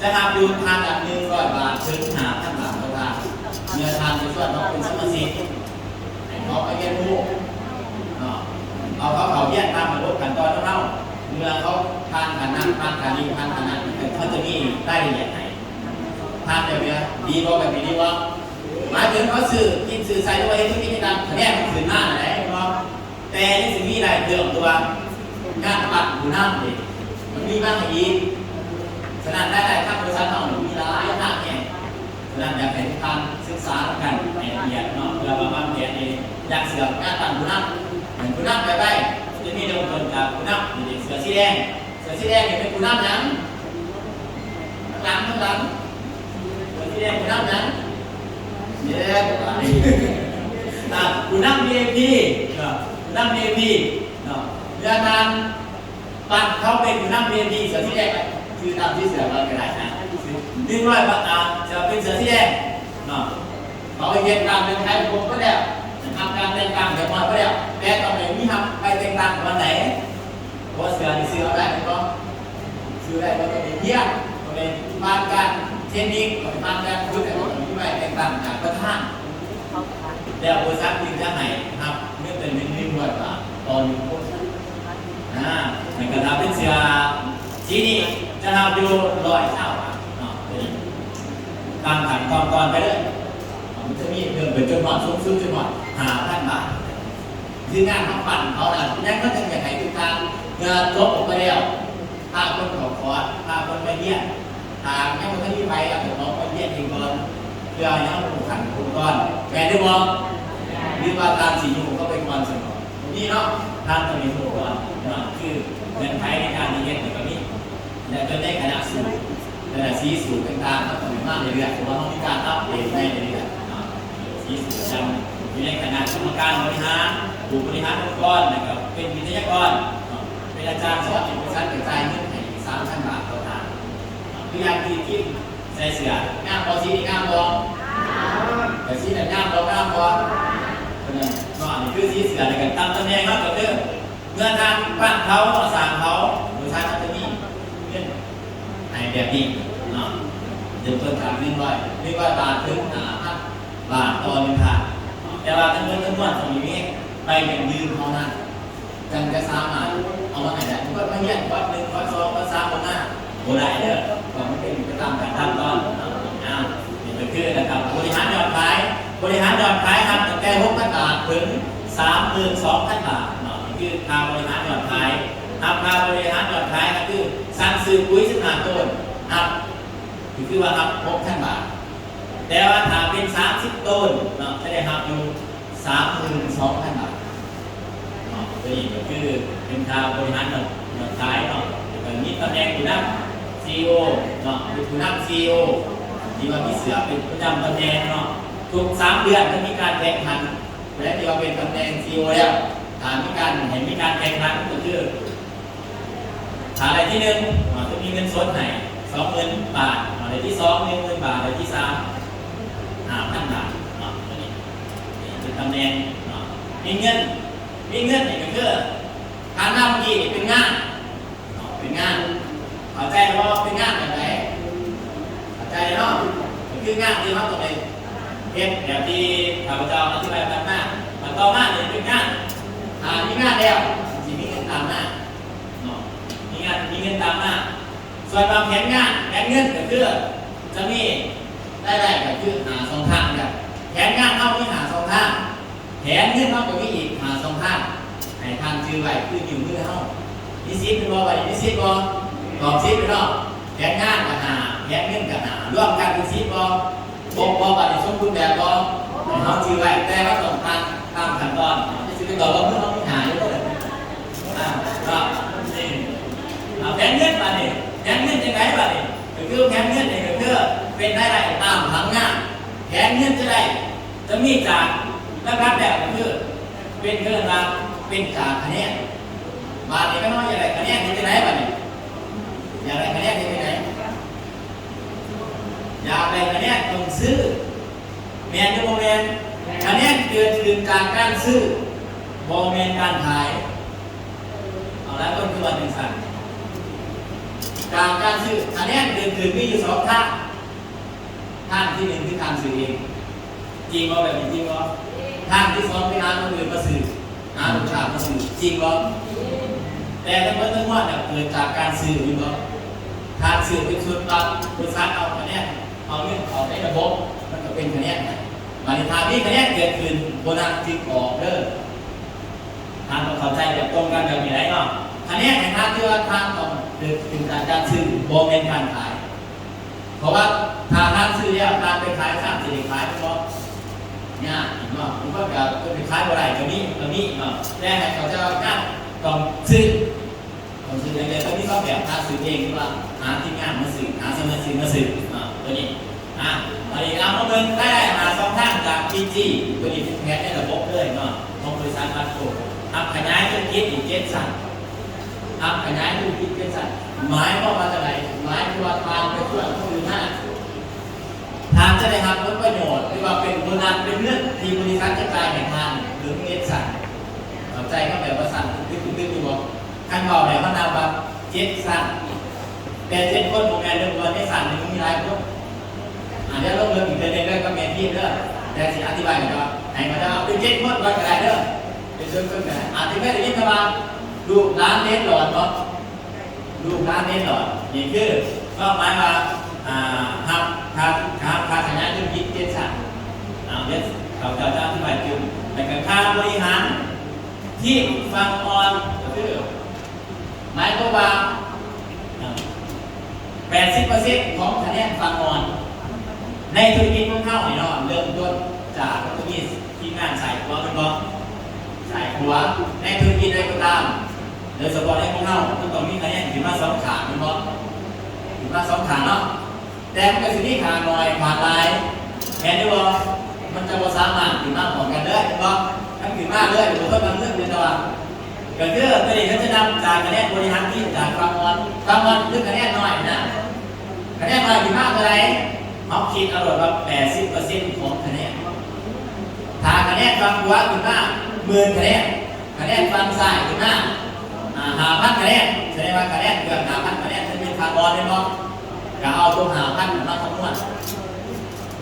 ຈະຮັບຢູ່ທ່ານລະໜຶ່ງຮ້ອຍບາດເຖິງຫ້າພັນບາດຕໍ່ທ່ານ. ເມື່ອທ່ານໄປຊວນເຂົາເປັນສະມາຊິກ ໃຫ້ເຂົາໄປຮຽນຮູ້ເນາະ ເອົາເຂົາເຂົ້າຮຽນຕາມລະບົບຂັ້ນຕອນຂອງເຮົາ. ເມື່ອເຂົາຜ່ານຂັ້ນນັ້ນ ຜ່ານຂັ້ນນີ້ ຜ່ານຂັ້ນນັ້ນ ເຂົາຈະມີລາຍລະອຽດໃຫ້ທ່ານ. ແບບນີ້ດີບໍ່? ແບບນີ້ດີບໍ່? ໝາຍເຖິງເຂົາຊື້ກິນຊື້ໃຊ້ ຫຼືວ່າເຮັດທຸລະກິດຈັດການ ຄະແນນມັນຂຶ້ນມານັ້ນແຫຼະ ແມ່ນບໍ່? ແຕ່ຍັງຊິມີລາຍເພີ່ມ ຕົວງານປັ້ນຜູ້ນຳເດ ມັນມີມາໃຫ້ອີກ. ສະນັ້ນ ລາຍໄດ້ທາງບໍລິສັດເຮົາມີຫຼາຍທາງແຮງ. ສະນັ້ນ ຢາກໃຫ້ທຸກທ່ານສຶກສານຳກັນໃຫ້ລະອຽດເນາະ ເພື່ອວ່າວາງແຜນໃຫ້ຢ່າງເຊື່ອງານປັ້ນຜູ້ນຳ. ເປັນຜູ້ນຳແບບໃດ ຈະມີເລີ່ມຕົ້ນຈາກຜູ້ນຳ ນີ້ເດ ເສື້ອສີແດງ. ເສື້ອສີແດງນີ້ເປັນຜູ້ນຳຫຍັງ? ທາງຫຼັງ ທາງຫຼັງ. ເສື້ອສີແດງຜູ້ນຳຫຍັງ? ເຢ້ ອ່າ ຜູ້ນຳວີໄອພີເນາະ ຜູ້ນຳວີໄອພີເນາະ. ເມື່ອທ່ານປັ້ນເຂົາເປັນຜູ້ນຳວີໄອພີ ເສື້ອສີແດງ ຊື່ຕາມທີ່ເສື້ອມັນກໍໄດ້ນະ ໜຶ່ງຮ້ອຍບາດ ອ່າ ຈະເປັນເສື້ອສີແດງເນາະ. ເຂົາເຮັດຕາມເງື່ອນໄຂຂອງເພິ່ນແລ້ວ ຮັບການແຕ່ງຕັ້ງຮຽບຮ້ອຍແລ້ວ ແຕ່ຕ້ອງໄດ້ມີຮັບໃບແຕ່ງຕັ້ງວັນໃດ? ເພາະວ່າເສື້ອນີ້ຊື້ເອົາໄດ້ແມ່ນບໍ່? ຊື້ໄດ້ບໍ່? ຕ້ອງໄດ້ຮຽນ ຕ້ອງໄດ້ຜ່ານການເທຣນນິງ ຕ້ອງໄດ້ຜ່ານການຝຶກ ຕ້ອງໄດ້ມີໃບແຕ່ງຕັ້ງຈາກປະທານ. ແລ້ວບໍລິສັດຈຶ່ງຈະໃຫ້ຮັບເງິນເດືອນໜຶ່ງຮ້ອຍບາດຕໍ່ໜຶ່ງຄົນ. ອາ ແລ້ວກໍຖ້າເປັນເສື້ອສີນີ້ຈະຮັບຢູ່ຮ້ອຍຊາວບາດເນາະ. ຕາມຂັ້ນຕອນໄປເລີຍ ມັນຈະມີເພີ່ມໄປຈົນຮອດ ສູງສຸດຈົນຮອດຫ້າພັນບາດ. ຄືງານເຮົາປັ້ນເຂົານະ ຍັງ ມັນຍັງຢາກໃຫ້ຄືກັນ. ເມື່ອຈົບອອກໄປແລ້ວ ພາຄົນເຂົ້າຄອດ ພາຄົນມາຮຽນ ຖ້າຍັງບໍ່ທັນມີໃຜ ກໍຕ້ອງມາຮຽນອີກກ່ອນ ເພື່ອໃຫ້ເຮົາຮູ້ຂັ້ນຮູ້ຕອນ ແມ່ນຫຼືບໍ່? ຫຼືວ່າທ່ານຊິຍູ້ເຂົາໄປກ່ອນຊັ້ນເນາະ? ບໍ່ມີເນາະ ທ່ານຕ້ອງໄດ້ຮູ້ກ່ອນເນາະ. ຄືເງື່ອນໄຂໃນການທີ່ເຮັດນີ້ກໍມີ ແລະ ຕົວໃນຄະນະສູດ ຄະນະສີສູດຕ່າງໆ ເຮົາຕ້ອງໄດ້ມາເລື້ອຍໆ ເພາະວ່າເຮົາມີການອັບເດດໃໝ່ເລື້ອຍໆເນາະ. ສີສູດຈະຢູ່ໃນຄະນະກຳມະການບໍລິຫານ ຜູ້ບໍລິຫານອົງກອນ ແລ້ວກໍເປັນວິທະຍາກອນເນາະ ເປັນອາຈານສອນຢູ່ບໍລິສັດ ກໍຈ່າຍເງິນໃຫ້ອີກສາມພັນບາດຕໍ່ທ່ານ. ຄືຢ່າງທີ່ທີມໃສ່ເສື້ອ ງາມບໍ່? ສີນີ້ງາມບໍ່? ແຕ່ສີນັ້ນງາມບໍ່? ງາມບໍ່? ເພິ່ນນັ້ນເນາະ ນີ້ຄືສີເສື້ອ ແລ້ວກໍຕາມຕຳແໜ່ງເນາະ ກໍຄືເມື່ອທ່ານປັ້ນເຂົາເນາະ ສ້າງເຂົາ ໂດຍທ່ານກໍຈະມີເງິນໃຫ້ແບບນີ້ເນາະ ເລີ່ມຕົ້ນຈາກໜຶ່ງຮ້ອຍ ໜຶ່ງຮ້ອຍບາດເຖິງຫ້າພັນບາດຕໍ່ໜຶ່ງທ່ານ. ແຕ່ວ່າທັງໝົດທັງມວນຕ້ອງມີໃບຢັ້ງຢືນເທົ່ານັ້ນ ຈັ່ງຈະສາມາດເອົາມາໃຫ້ໄດ້. ເພິ່ນມາຮຽນຄອດໜຶ່ງ ຄອດສອງ ຄອດສາມ ບໍ່ມາ ບໍ່ໄດ້ເດີ ຕ້ອງເປັນໄປຕາມການຂັ້ນຕອນ. ເອົາ ນີ້ກໍຄືລະດັບບໍລິຫານຍອດຂາຍ. ບໍລິຫານຍອດຂາຍຮັບຕັ້ງແຕ່ຫົກພັນບາດເຖິງສາມໝື່ນສອງພັນບາດເນາະ. ນີ້ຄືຄ່າບໍລິຫານຍອດຂາຍ. ຮັບຄ່າບໍລິຫານຍອດຂາຍກໍຄືສັ່ງຊື້ປຸ໋ຍສິບຫ້າໂຕນ ຮັບ ກໍຄືວ່າຮັບຫົກພັນບາດ. ແຕ່ວ່າຖ້າເປັນສາມສິບໂຕນເນາະ ຈະໄດ້ຮັບຢູ່ສາມໝື່ນສອງພັນບາດເນາະ. ຕົວນີ້ກໍຄືເປັນຄ່າບໍລິຫານຍອດຂາຍເນາະ. ແລ້ວກໍມີຕຳແໜ່ງຜູ້ນຳ ຊີອີໂອ ເນາະ ເປັນຜູ້ນຳ ຊີອີໂອ ທີ່ວ່າມີເສື້ອເປັນປະຈຳຕຳແໜ່ງເນາະ. ທຸກສາມເດືອນຈະມີການແຂ່ງຂັນ ແລະ ທີ່ວ່າເປັນຕຳແໜ່ງ ຊີອີໂອ ແລ້ວ ຖ້າມີການ ໃຫ້ມີການແຂ່ງຂັນກໍຄື ຖ້າໄດ້ທີໜຶ່ງ ອາ ຈະມີເງິນສົດໃຫ້ສອງໝື່ນບາດ, ອາ ໄດ້ທີສອງ ໜຶ່ງໝື່ນບາດ, ໄດ້ທີສາມ ຫ້າພັນບາດເນາະ. ຕົວນີ້ ນີ້ເປັນຕຳແໜ່ງເນາະ. ມີເງິນ ມີເງິນນີ້ກໍຄືທ່ານນຳກີ້ນີ້ເປັນງານເນາະ ເປັນງານ. ເຂົ້າໃຈບໍ່? ເປັນງານແບບໃດ? ເຂົ້າໃຈເນາະ? ກໍຄືງານທີ່ເຮົາຕ້ອງໄດ້ເຮັດ ແບບທີ່ຂ້າພະເຈົ້າອະທິບາຍຜ່ານມາ. ບັດຕໍ່ມານີ້ເປັນງານ ຖ້າມີງານແລ້ວ ມັນຊິມີເງິນຕາມມາເນາະ ມີງານ ມີເງິນຕາມມາ. ສ່ວນວ່າແຜນງານ ແຜນເງິນກໍຄືຈະມີລາຍໄດ້ກໍຄືຫ້າຊ່ອງທາງ. ແບບແຜນງານເຮົາມີຫ້າຊ່ອງທາງ ແຜນເງິນເຮົາກໍມີອີກຫ້າຊ່ອງທາງ ໃຫ້ທ່ານຈື່ໄວ້ຄືນິ້ວມືເຮົາ. ມີສິບແມ່ນບໍ່? ບັດນີ້ມີສິບບໍ່? ຕອບສິບແມ່ນບໍ່? ແຜນງານກໍຫ້າ ແຜນເງິນກໍຫ້າ ລວມກັນເປັນສິບບໍ່? ຄົບບໍ່? ບັດນີ້ສົມບູນແບບບໍ່? ໃຫ້ເຮົາຈື່ໄວ້ ແຕ່ວ່າຕ້ອງຕາມ ຕາມຂັ້ນຕອນ. ຊິໄປຕອບວ່າມືເຮົາມີຫ້າຢູ່ບໍ່? ອ່າ ກໍນີ້ ອ່າ ແຜນເງິນບັດນີ້ ແຜນເງິນຈັ່ງໃດບັດນີ້? ກໍຄືແຜນເງິນນີ້ກໍຄືເປັນລາຍໄດ້ຕາມຜັງງານ. ແຜນເງິນຈະໄດ້ ຈະມີຈາກ ຫຼັກໆແລ້ວກໍຄືເປັນ ເອີ້ນວ່າເປັນຈາກຄະແນນ. ບາດນີ້ຂ້ານ້ອຍຢາກໄດ້ຄະແນນເຮັດຈັ່ງໃດບາດນີ້? ຢາກໄດ້ຄະແນນເຮັດຈັ່ງໃດ? ຢາກໄດ້ຄະແນນຕ້ອງຊື້ ແມ່ນຫຼືບໍ່ແມ່ນ? ຄະແນນເກີດຂຶ້ນຈາກການຊື້ ບໍ່ແມ່ນການຂາຍ. ເອົາ ຫຼາຍຄົນຄືວ່າຈັ່ງຊັ້ນ. ຈາກການຊື້ ຄະແນນເກີດຂຶ້ນມີຢູ່ສອງທາງ. ທາງທີໜຶ່ງຄືທ່ານຊື້ເອງ. ຈິງບໍ່? ແບບນີ້ຈິງບໍ່? ທາງທີສອງຄືຫາຄົນອື່ນມາຊື້, ຫາລູກຄ້າມາຊື້. ຈິງບໍ່? ແຕ່ທັງໝົດທັງມວນເກີດຈາກການຊື້, ແມ່ນບໍ່? ທ່ານຊື້ເປັນຊຸດປັບ, ບໍລິສັດເອົາຄະແນນ, ເອົາເງິນເຂົ້າໃນລະບົບ, ມັນກໍເປັນຄະແນນໃຫ້. ບາດນີ້ຖ້າມີຄະແນນເກີດຂຶ້ນ, ໂບນັດຈຶ່ງອອກເດີ. ທ່ານຕ້ອງເຂົ້າໃຈແບບຕົງກັນແບບນີ້ໄດ໋ເນາະ. ຄະແນນໃຫ້ທ່ານ ຖືວ່າທ່ານຕ້ອງເກີດຂຶ້ນຈາກການຊື້, ບໍ່ແມ່ນການຂາຍ. ເພາະວ່າຖ້າທ່ານຊື້ແລ້ວທ່ານໄປຂາຍຊ້ຳ ຊິໄດ້ຂາຍບໍ່? ຍາກເນາະ. ບາງຄົນກໍເພິ່ນໄປຂາຍບໍ່ໄດ້ກໍມີ, ກໍມີເນາະ. ແຕ່ໃຫ້ເຂົ້າໃຈວ່າທ່ານຕ້ອງຊື້, ຕ້ອງຊື້ຢ່າງດຽວ. ກໍມີສອງແບບ, ຖ້າຊື້ເອງ ຫຼືວ່າຫາທີມງານມາຊື້, ຫາສະມາຊິກມາຊື້ເນາະ. ຕົວນີ້ ອ່າ ບາດນີ້ເຮົາມາເບິ່ງລາຍໄດ້ຫາຊ່ອງທາງຈາກ ພີຈີ. ຕົວນີ້ເປັນແຜນໃນລະບົບເລີຍເນາະ ຂອງບໍລິສັດວັດໂກ. ຮັບຂະຫຍາຍທຸລະກິດອີກເຈັດຊັ້ນ. ຮັບຂະຫຍາຍທຸລະກິດເຈັດຊັ້ນ ໝາຍຄວາມວ່າຈັ່ງໃດ? ໝາຍຄວາມວ່າທ່ານໄປຊວນຄົນອື່ນມາ, ທ່ານຈະໄດ້ຮັບຜົນປະໂຫຍດ ຫຼືວ່າເປັນໂບນັດ ເປັນເງິນທີ່ບໍລິສັດຈະຈ່າຍໃຫ້ທ່ານເຖິງເຈັດຊັ້ນ. ເຂົ້າໃຈຄຳແບບວ່າຊັ້ນຕຶກໆຢູ່ບໍ່? ຄັນເວົ້າແລ້ວມັນນັບວ່າເຈັດຊັ້ນ, ແຕ່ເຈັດຄົນບໍ່ແມ່ນເດີ, ເພາະວ່າໃນຊັ້ນນີ້ມັນມີຫຼາຍຄົນ. ອາ ດຽວລົງເລື່ອງອີກເທື່ອໜຶ່ງເດີກັບແມ່ທີມເດີ, ແຕ່ຊິອະທິບາຍໃຫ້ເຈົ້າ, ໃຫ້ເຂົາເຈົ້າເອົາເປັນເຈັດຄົນກ່ອນກໍໄດ້ເດີ, ເປັນເຈັດຄົນກໍໄດ້. ອາດຈະເຄີຍໄດ້ຍິນຄຳວ່າ ລູກຫຼານເລນຫຼອດເນາະ, ລູກຫຼານເລນຫຼອດ ນີ້ຄືຄວາມໝາຍວ່າ ອ່າ ຮັບຄ່າ ຄ່າ ຄ່າຂະຫຍາຍທຸລະກິດເຈັດຊັ້ນ. ອາ ດຽວເຂົາເຈົ້າຈະອະທິບາຍຕື່ມ. ແລ້ວກໍຄ່າບໍລິຫານທີມຝັ່ງອ່ອນ ກໍຄື ໝາຍຄວາມວ່າ ເອີ່ ແປດສິບເປີເຊັນຂອງຄະແນນຝັ່ງອ່ອນ ໃນທຸລະກິດຂອງເຮົານີ້ເນາະ, ເລີ່ມຕົ້ນຈາກມັນຈະມີທີມງານສາຍຂວາແມ່ນບໍ່? ສາຍຂວາ ໃນທຸລະກິດໃດກໍຕາມ ໂດຍສະເພາະໃນຂອງເຮົາ ມັນຕ້ອງມີຄະແນນຂຶ້ນມາສອງຂ້າງແມ່ນບໍ່? ຂຶ້ນມາສອງຂ້າງເນາະ. ແຕ່ມັນກໍຊິມີຂ້າງໜ້ອຍ ຂ້າງຫຼາຍ ແມ່ນຢູ່ບໍ່? ມັນຈະບໍ່ສາມາດຂຶ້ນມາພ້ອມກັນເລີຍ ແມ່ນບໍ່? ຄັນຂຶ້ນມາເລີຍ ບໍ່ເຖິງນຳເງິນເລີຍ. ແຕ່ວ່າກໍຄືຕົວນີ້ກໍຈະນັບຈາກຄະແນນບໍລິຫານທີມຈາກຝັ່ງອ່ອນ, ຝັ່ງອ່ອນຄືຄະແນນໜ້ອຍນະ, ຄະແນນໜ້ອຍຂຶ້ນມາເທົ່າໃດ? ເຮົາຄິດເອົາໂລດວ່າແປດສິບເປີເຊັນຂອງຄະແນນ. ຖ້າຄະແນນຝັ່ງຂວາຂຶ້ນມາໝື່ນຄະແນນ, ຄະແນນຝັ່ງຊ້າຍຂຶ້ນມາ ອ່າ ຫ້າພັນຄະແນນ, ສະແດງວ່າຄະແນນເກືອບຫ້າພັນຄະແນນ ມັນເປັນຄ່າອ່ອນແມ່ນບໍ່? ກໍເອົາຕົວຫ້າພັນມາຄຳນວນ,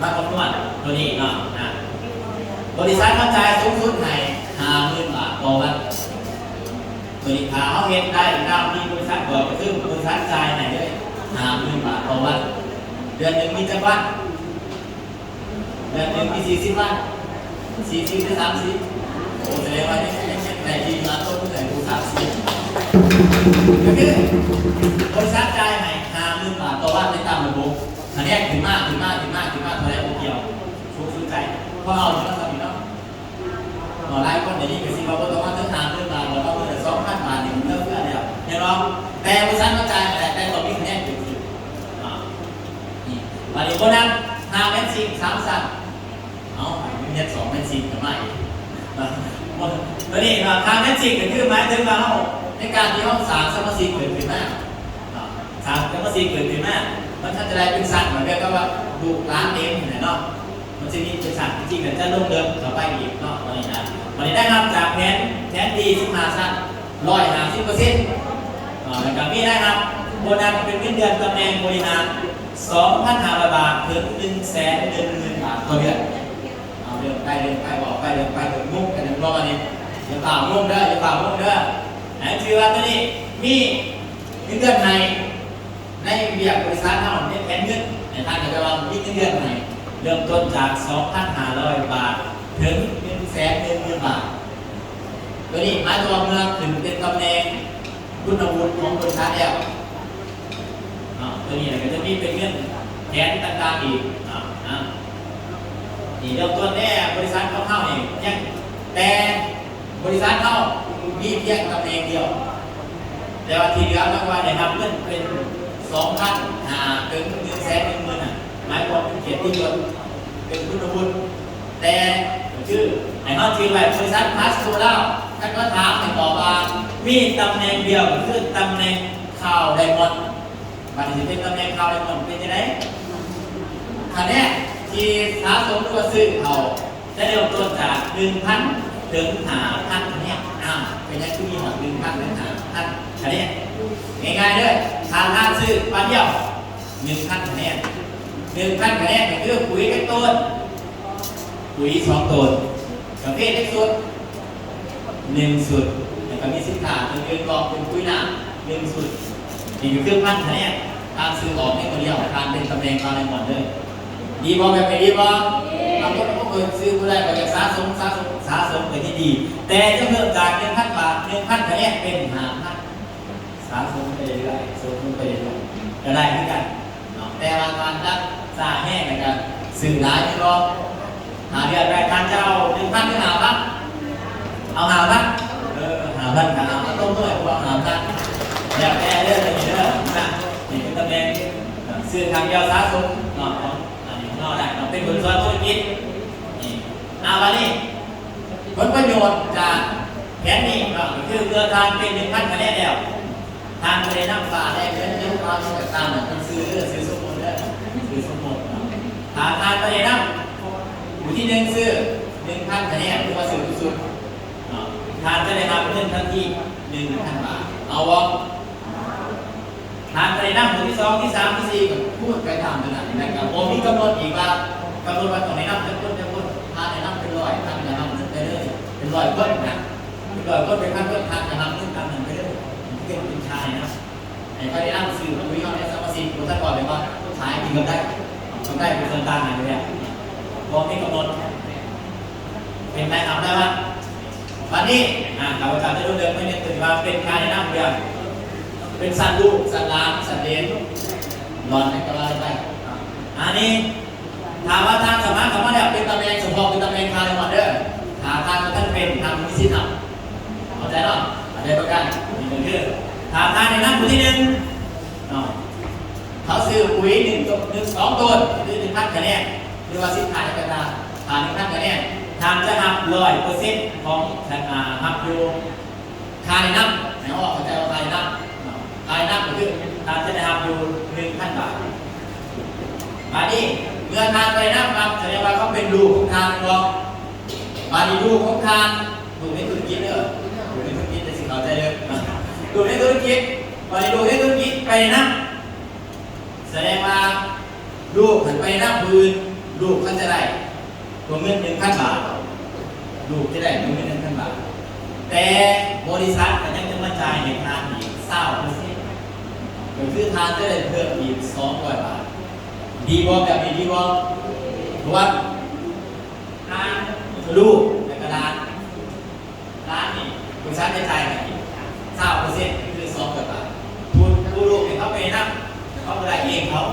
ມາຄຳນວນຕົວນີ້ເນາະ. ອ່າ ບໍລິສັດເຮົາຈ່າຍສູງສຸດໃຫ້ຫ້າໝື່ນບາດຕໍ່ວັນ. ຕົວນີ້ຖ້າເຮົາເຮັດໄດ້ຕາມທີ່ບໍລິສັດບອກ ກໍຄືບໍລິສັດຈ່າຍໃຫ້ເລີຍຫ້າໝື່ນບາດຕໍ່ວັນ. ເດືອນໜຶ່ງມີຈັກວັນ? ເດືອນໜຶ່ງມີສີ່ສິບວັນ, ສີ່ສິບຫຼືສາມສິບ? ໂອ້ ສະແດງວ່າຍັງ ຍັງ ຍັງໄດ້ດີມາຕົກໃຫ້ຜູ້ສາມສິບ. ກໍຄືບໍລິສັດຈ່າຍໃຫ້ຫ້າໝື່ນບາດຕໍ່ວັນໃນຕາມລະບົບ, ຄະແນນຂຶ້ນມາ ຂຶ້ນມາ ຂຶ້ນມາ ຂຶ້ນມາເທົ່າໃດບໍ່ກ່ຽວ, ສູງສຸດໃຈ ເພາະເຮົາຢູ່ນຳກັນນີ້ເນາະ. ເນາະ ຫຼາຍຄົນດຽວນີ້ກໍຊິວ່າບໍ່ຕ້ອງມາເຖິງຫ້າໝື່ນບາດດອກ, ເອົາມື້ລະສອງພັນບາດນີ້ເຫຼືອເຟືອແລ້ວ ແມ່ນບໍ່? ແຕ່ບໍລິສັດມາຈ່າຍໃຫ້ ແຕ່ຕ້ອງມີຄະແນນເກີດຂຶ້ນ. ອ່າ ນີ້ ບາດນີ້ໂບນັດ ຫາແມັດຊິງສາມຊັ້ນ. ເອົ້າ ມີແມັດສອງແມັດຊິງກໍມາອີກ. ຕົວນີ້ເນາະ ຫາແມັດຊິງກໍຄືໝາຍເຖິງວ່າເຮົາ ໃນການທີ່ເຮົາສ້າງສະມາຊິກເພີ່ມຂຶ້ນມາເນາະ, ສ້າງສະມາຊິກເພີ່ມຂຶ້ນມາ ມັນກໍຈະໄດ້ເປັນຊັ້ນ ໝາຍຄວາມວ່າລູກຫຼານເຕັມຫັ້ນແຫຼະເນາະ. ມັນຊິມີເປັນຊັ້ນ ຈິງໆ ກໍຈະລົງເລິກເຂົ້າໄປອີກເນາະ ຕົວນີ້ນະ. ບັດນີ້ໄດ້ຮັບຈາກແຜນ ແຜນດີສິບຫ້າຊັ້ນ ຮ້ອຍຫ້າສິບເປີເຊັນ ເນາະ ແລ້ວກໍມີລາຍຮັບໂບນັດເປັນເງິນເດືອນຕຳແໜ່ງບໍລິຫານ ສອງພັນຫ້າຮ້ອຍບາດ ເຖິງ ໜຶ່ງແສນໜຶ່ງໝື່ນບາດຕໍ່ເດືອນ. ເອົາ ເລື່ອງໄປເລື່ອງໄປ ເວົ້າໄປເລື່ອງໄປ ເລື່ອງງົບກັນເລື່ອງບໍ່ ອັນນີ້ ຢ່າຟ້າວງົບເດີ ຢ່າຟ້າວງົບເດີ. ໃຫ້ຖືວ່າຕົວນີ້ມີເງິນເດືອນໃຫ້ ໃນວຽກບໍລິສັດເຮົາ ໃນແຜນເງິນ ໃຫ້ທ່ານເຂົ້າໃຈວ່າມີເງິນເດືອນໃຫ້ ເລີ່ມຕົ້ນຈາກສອງພັນຫ້າຮ້ອຍບາດ ເຖິງໜຶ່ງແສນໜຶ່ງໝື່ນບາດ. ຕົວນີ້ໝາຍຄວາມວ່າເມື່ອຂຶ້ນເປັນຕຳແໜ່ງຄຸນວຸດຂອງບໍລິສັດແລ້ວເນາະ, ຕົວນີ້ກໍຈະມີເປັນເງື່ອນໄຂຕ່າງໆອີກເນາະ. ນີ້ເລີ່ມຕົ້ນແດ່ ບໍລິສັດຂອງເຮົານີ້ ຍັງແຕ່ ບໍລິສັດເຮົາມີພຽງຕຳແໜ່ງດຽວ, ແຕ່ວ່າທີ່ເຫຼືອ ແປວ່າໄດ້ຮັບເງິນເປັນສອງພັນຫ້າເຖິງໜຶ່ງແສນໜຶ່ງໝື່ນ ໝາຍຄວາມເປັນກຽດຕິຍົດ ເປັນຄຸນວຸດ. ແຕ່ກໍຄືໃຫ້ເຮົາຈື່ໄວ້ ບໍລິສັດພາສໂກລາວ ຄັນວ່າຖາມໃຫ້ຕອບວ່າມີຕຳແໜ່ງດຽວ ກໍຄືຕຳແໜ່ງຄາວໄດມອນ. ບັດນີ້ຊິເປັນຕຳແໜ່ງຄາວໄດມອນເປັນຈັ່ງໃດ? ຄະແນນທີ່ສະສົມ ຫຼືວ່າຊື້ເຂົ້າ ຈະເລີ່ມຕົ້ນຈາກໜຶ່ງພັນເຖິງຫ້າພັນຄະແນນ. ອ້າວ ເປັນຫຍັງຄືມີຮອດໜຶ່ງພັນ ຫຼື ຫ້າພັນຄະແນນ? ງ່າຍໆເດີ ຖ້າທ່ານຊື້ປານດຽວ ໜຶ່ງພັນຄະແນນ ໜຶ່ງພັນຄະແນນກໍຄືປຸຍຈັກໂຕນ? ປຸຍສອງໂຕນ. ກາເຟຈັກຊຸດ? ໜຶ່ງຊຸດ. ແລ້ວກໍມີສິນຄ້າອື່ນໆ ກໍເປັນປຸຍນ້ຳໜຶ່ງຊຸດ. ນີ້ກໍຄືພັນຄະແນນ ທ່ານຊື້ອອກໃນມື້ດຽວ ທ່ານໄດ້ຕຳແໜ່ງຄາວໄດມອນເລີຍ. ດີບໍ່? ແບບນີ້ດີບໍ່? ບາງຄົນບາງຄົນຊື້ບໍ່ໄດ້ ກໍຢາກສະສົມ ສະສົມ ສະສົມໄປທີ່ດີ ແຕ່ຈະເພີ່ມຈາກໜຶ່ງພັນບາດ ໜຶ່ງພັນຄະແນນເປັນຫ້າພັນ ສະສົມໄປເລື້ອຍໆ ສະສົມໄປເລື້ອຍໆ ກໍໄດ້ຄືກັນເນາະ. ແຕ່ວ່າທ່ານຈະຊ້າແຮງ ແລ້ວກໍຊື້ຫຼາຍແມ່ນບໍ່? ຫ້າເດືອນໄປ ທ່ານຈະເອົາໜຶ່ງພັນ ຫຼື ຫ້າພັນ? ເອົາຫ້າພັນ. ເອີ ຫ້າພັນກໍເອົາ ຕົບມືໃຫ້ພວກຫ້າພັນ ແລ້ວແຕ່ເດີ ເດີນະ. ນີ້ຄືຕຳແໜ່ງ ເອີ ຊື້ຄັ້ງດຽວສະສົມເນາະ ຂອງອັນນີ້ຂອງເຮົາໄດ້ເນາະ ເປັນຫຸ້ນສ່ວນທຸລະກິດ. ນີ້ ອາ ບາດນີ້ ຜົນປະໂຫຍດຈາກແຜນນີ້ເນາະ ກໍຄືເມື່ອທ່ານເປັນໜຶ່ງພັນຄະແນນແລ້ວ ທ່ານຈະໄດ້ນຳຟ້າແລະເງິນ ຫຼືວ່າເງິນຕ່າງໆ ເປັນຊື່ເດີ ຊື່ສົມມຸດເດີ ຊື່ສົມມຸດເນາະ. ຖ້າທ່ານຈະໄດ້ນຳຜູ້ທີໜຶ່ງຊື້ໜຶ່ງພັນຄະແນນ ຫຼືວ່າຊື້ທີ່ສຸດເນາະ ທ່ານຈະໄດ້ຮັບເງິນທັນທີໜຶ່ງພັນບາດ. ເອົາບໍ່? ທ່ານຈະໄດ້ນຳຜູ້ທີສອງ ທີສາມ ທີສີ່ ກໍຄູນໄປຕາມນັ້ນ ແລ້ວກໍບໍ່ມີກຳນົດອີກວ່າ ກຳນົດວ່າຕ້ອງໄດ້ນຳຈັກຄົນ ຈັກຄົນ. ຖ້າໄດ້ນຳເປັນຮ້ອຍ ທ່ານຈະຮັບເງິນໄປເລີຍ ເປັນຮ້ອຍຄົນນະ ເປັນຮ້ອຍຄົນ ເປັນພັນຄົນ ທ່ານຈະຮັບເງິນຕາມນັ້ນໄປເລີຍ ເປັນ ເປັນຄ່າແນະນຳ. ໃຫ້ເຂົາໄດ້ນຳຊື້ ແລ້ວກໍມີເຮົາໃນສະມາຊິກ ບໍ່ທັນບອກເລີຍວ່າຂາຍກິນກຳໄດ ກຳໄດເປັນສ່ວນຕ່າງໃຫ້ແລ້ວ ບໍ່ມີກຳນົດ ເປັນລາຍຮັບລາຍວັນ. ບັດນີ້ ອາ ຂ້າພະເຈົ້າຈະລົງເລື່ອງໃຫ້ເຫັນຕົວທີ່ວ່າເປັນການແນະນຳເລື່ອງ ເປັນຊັ້ນລູກ ຊັ້ນຫຼານ ຊັ້ນເຫຼັນ ຫຼອນໃຫ້ກໍວ່າໄປ. ອັນນີ້ ຖ້າວ່າທ່ານສະໝັກເຂົ້າມາແລ້ວ ເປັນຕຳແໜ່ງສະເພາະ ເປັນຕຳແໜ່ງຄ່າໄດມອນເດີ. ຖ້າທ່ານບໍ່ທັນເປັນ ທ່ານບໍ່ມີສິດນຳ. ເຂົ້າໃຈເນາະ? ອັນໃດປະການ ນີ້ກໍຄື ຖ້າທ່ານແນະນຳຜູ້ທີໜຶ່ງເນາະ ເຂົາຊື້ປຸຍໜຶ່ງໂຕ ໜຶ່ງ ສອງໂຕນ ຫຼື ໜຶ່ງພັນຄະແນນ ຫຼືວ່າສິນຄ້າໃດກໍຕາມ ຖ້າໜຶ່ງພັນຄະແນນ ທ່ານຈະຮັບຮ້ອຍເປີເຊັນຂອງ ອາ ຮັບຢູ່ ຄ່າແນະນຳ ໃຫ້ເຮົາເຂົ້າໃຈວ່າຄ່າແນະນຳເນາະ ຄ່າແນະນຳກໍຄືທ່ານຈະໄດ້ຮັບຢູ່ໜຶ່ງພັນບາດ. ບາດນີ້ເມື່ອທ່ານໄດ້ນຳປັບ ສະແດງວ່າເຂົາເປັນລູກຂອງທ່ານແມ່ນບໍ່? ບາດນີ້ລູກຂອງທ່ານ ລູກໃນທຸລະກິດເດີ ລູກໃນທຸລະກິດ ຈະຊິເຂົ້າໃຈເດີ ລູກໃນທຸລະກິດ ບາດນີ້ລູກໃນທຸລະກິດໄປນຳ ສະແດງວ່າລູກຫັ້ນໄປນຳຜູ້ອື່ນ ລູກເຂົາຈະໄດ້ຕົວເງິນໜຶ່ງພັນບາດ ລູກຈະໄດ້ຕົວເງິນໜຶ່ງພັນບາດ ແຕ່ບໍລິສັດກໍຍັງຈະມາຈ່າຍໃຫ້ທ່ານອີກຊາວເປີເຊັນ ກໍຄືທ່ານຈະໄດ້ເພີ່ມອີກສອງຮ້ອຍບາດ. ດີບໍ່? ແບບນີ້ດີບໍ່? ທວນ ທ່ານ ລູກ ແລ້ວກໍຫຼານ. ລ້ານນີ້ ບໍລິສັດຈະຈ່າຍໃຫ້ຊາວເປີເຊັນ ຄືສອງຮ້ອຍບາດ. ຜູ້ ຜູ້ລູກນີ້ເຂົາໄປແນະນຳ ເຂົາບໍ່ໄດ້ເອງເຂົາ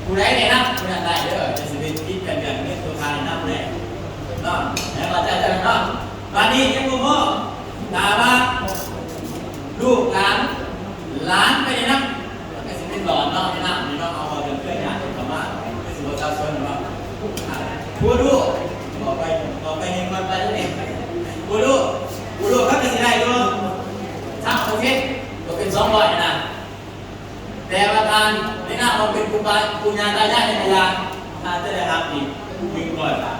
ຜູ້ໃດແນະນຳຜູ້ນັ້ນໄດ້ເດີ ຈະຊິໄປຜິດກັນເລື່ອງເງິນຕົວຄ່າແນະນຳແດ່ເນາະ ແລ້ວກໍຈ່າຍເທົ່ານັ້ນເນາະ. ບາດນີ້ຍັງບໍ່ພໍ ຖ້າວ່າລູກຫຼານ ຫຼານໄປແນະນຳ ມັນກໍຊິເປັນຫຼອນເນາະ ແນະນຳນີ້ເນາະ ເອົາເວົ້າເລື່ອງເຄື່ອງຍາດເປັນຄຳວ່າ ຄືຊິບໍ່ສັບສົນເນາະ. ຜູ້ລູກ ບອກໄປ ບອກໄປເຮັດກ່ອນໄປເລີຍ ຜູ້ລູກ ຜູ້ລູກເຂົາກໍຊິໄດ້ຢູ່ຊາວເປີເຊັນ ກໍເປັນສອງຮ້ອຍນະ ແຕ່ວ່າທ່ານໃນນາມວ່າເປັນປູ່ປ້າ ປູ່ຍ່າຕາຍາຍໃນພະຍາ ທ່ານຈະໄດ້ຮັບອີກໜຶ່ງຮ້ອຍບາດ.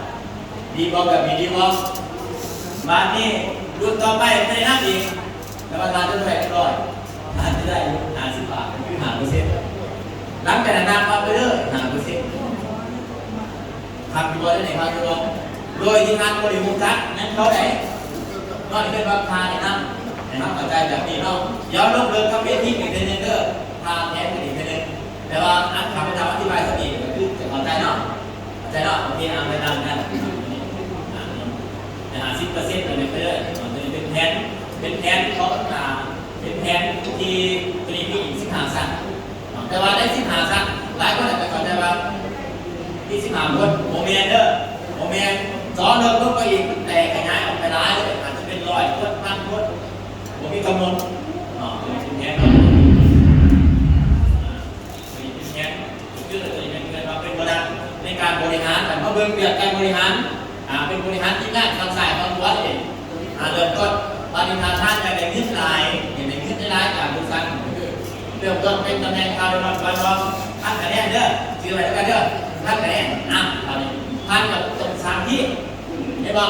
ດີບໍ່? ແບບນີ້ດີບໍ່? ບາດນີ້ລຸ້ນຕໍ່ໄປໄດ້ນຳອີກ ແຕ່ວ່າທ່ານຈະໄດ້ຮ້ອຍ ທ່ານຈະໄດ້ຢູ່ຫ້າສິບບາດ ກໍຄືຫ້າເປີເຊັນ. ຫຼັງຈາກນັ້ນນັບເອົາໄປເລີຍຫ້າເປີເຊັນ. ຄັກຢູ່ບໍ່? ໄດ້ ຄັກຢູ່ບໍ່? ໂດຍທີ່ທ່ານບໍ່ໄດ້ຮູ້ຈັກຫຍັງເຂົາໃດເນາະ. ນີ້ເອີ້ນວ່າຄ່າແນະນຳ ໃຫ້ເຮົາເຂົ້າໃຈແບບນີ້ເນາະ. ດຽວລົງເລື່ອງກັບເວທີອີກເທື່ອໜຶ່ງເດີ ຖ້າແຖມກັນອີກເທື່ອໜຶ່ງ ແຕ່ວ່າອັນຂ້າພະເຈົ້າອະທິບາຍສ່ຳນີ້ກໍຄືຈະເຂົ້າໃຈເນາະ ເຂົ້າໃຈເນາະ. ໂອເຄ ເອົາໄປຕາມນັ້ນ ອາ ຫ້າສິບເປີເຊັນ ຕົວນີ້ໄປເລີຍ. ຕົວນີ້ເປັນແຜນ ເປັນແຜນຂອງ ອາ ເປັນແຜນທີ່ ຕົວນີ້ມີສິບຫ້າຊັ້ນ ແຕ່ວ່າໃນສິບຫ້າຊັ້ນ ຫຼາຍຄົນອາດຈະເຂົ້າໃຈວ່າມີສິບຫ້າຄົນ ບໍ່ແມ່ນເດີ ບໍ່ແມ່ນ. ເຈາະເລິກລົງໄປອີກ ມັນແຕກຂະຫຍາຍອອກໄປຫຼາຍເລີຍ ອາດຈະເປັນຮ້ອຍຄົນ ພັນຄົນ ບໍ່ມີກຳນົດເນາະ. ຕົວນີ້ເປັນແຜນ ອາ ຕົວນີ້ເປັນແຜນ ຄືຕົວນີ້ເປັນ ເອີ້ນວ່າເປັນໂກດັງໃນການບໍລິຫານ. ແຕ່ມາເບິ່ງວຽກການບໍລິຫານ ອາ ເປັນບໍລິຫານທີມງານຝັ່ງຊ້າຍຝັ່ງຂວານີ້ ອາ ເລີ່ມຕົ້ນ. ບາດນີ້ຖ້າທ່ານຢາກໄດ້ເງິນຫຼາຍ ຢາກໄດ້ເງິນຫຼາຍໆ ຈາກບໍລິສັດ ເລີ່ມຕົ້ນເປັນຕຳແໜ່ງຄ່າເດີມອນກ່ອນເນາະ ພັນຄະແນນເດີ ຈື່ໄວ້ນຳກັນເດີ ພັນຄະແນນ. ອາ ບາດນີ້ທ່ານກໍຕ້ອງສ້າງທີມ ເຫັນບໍ່?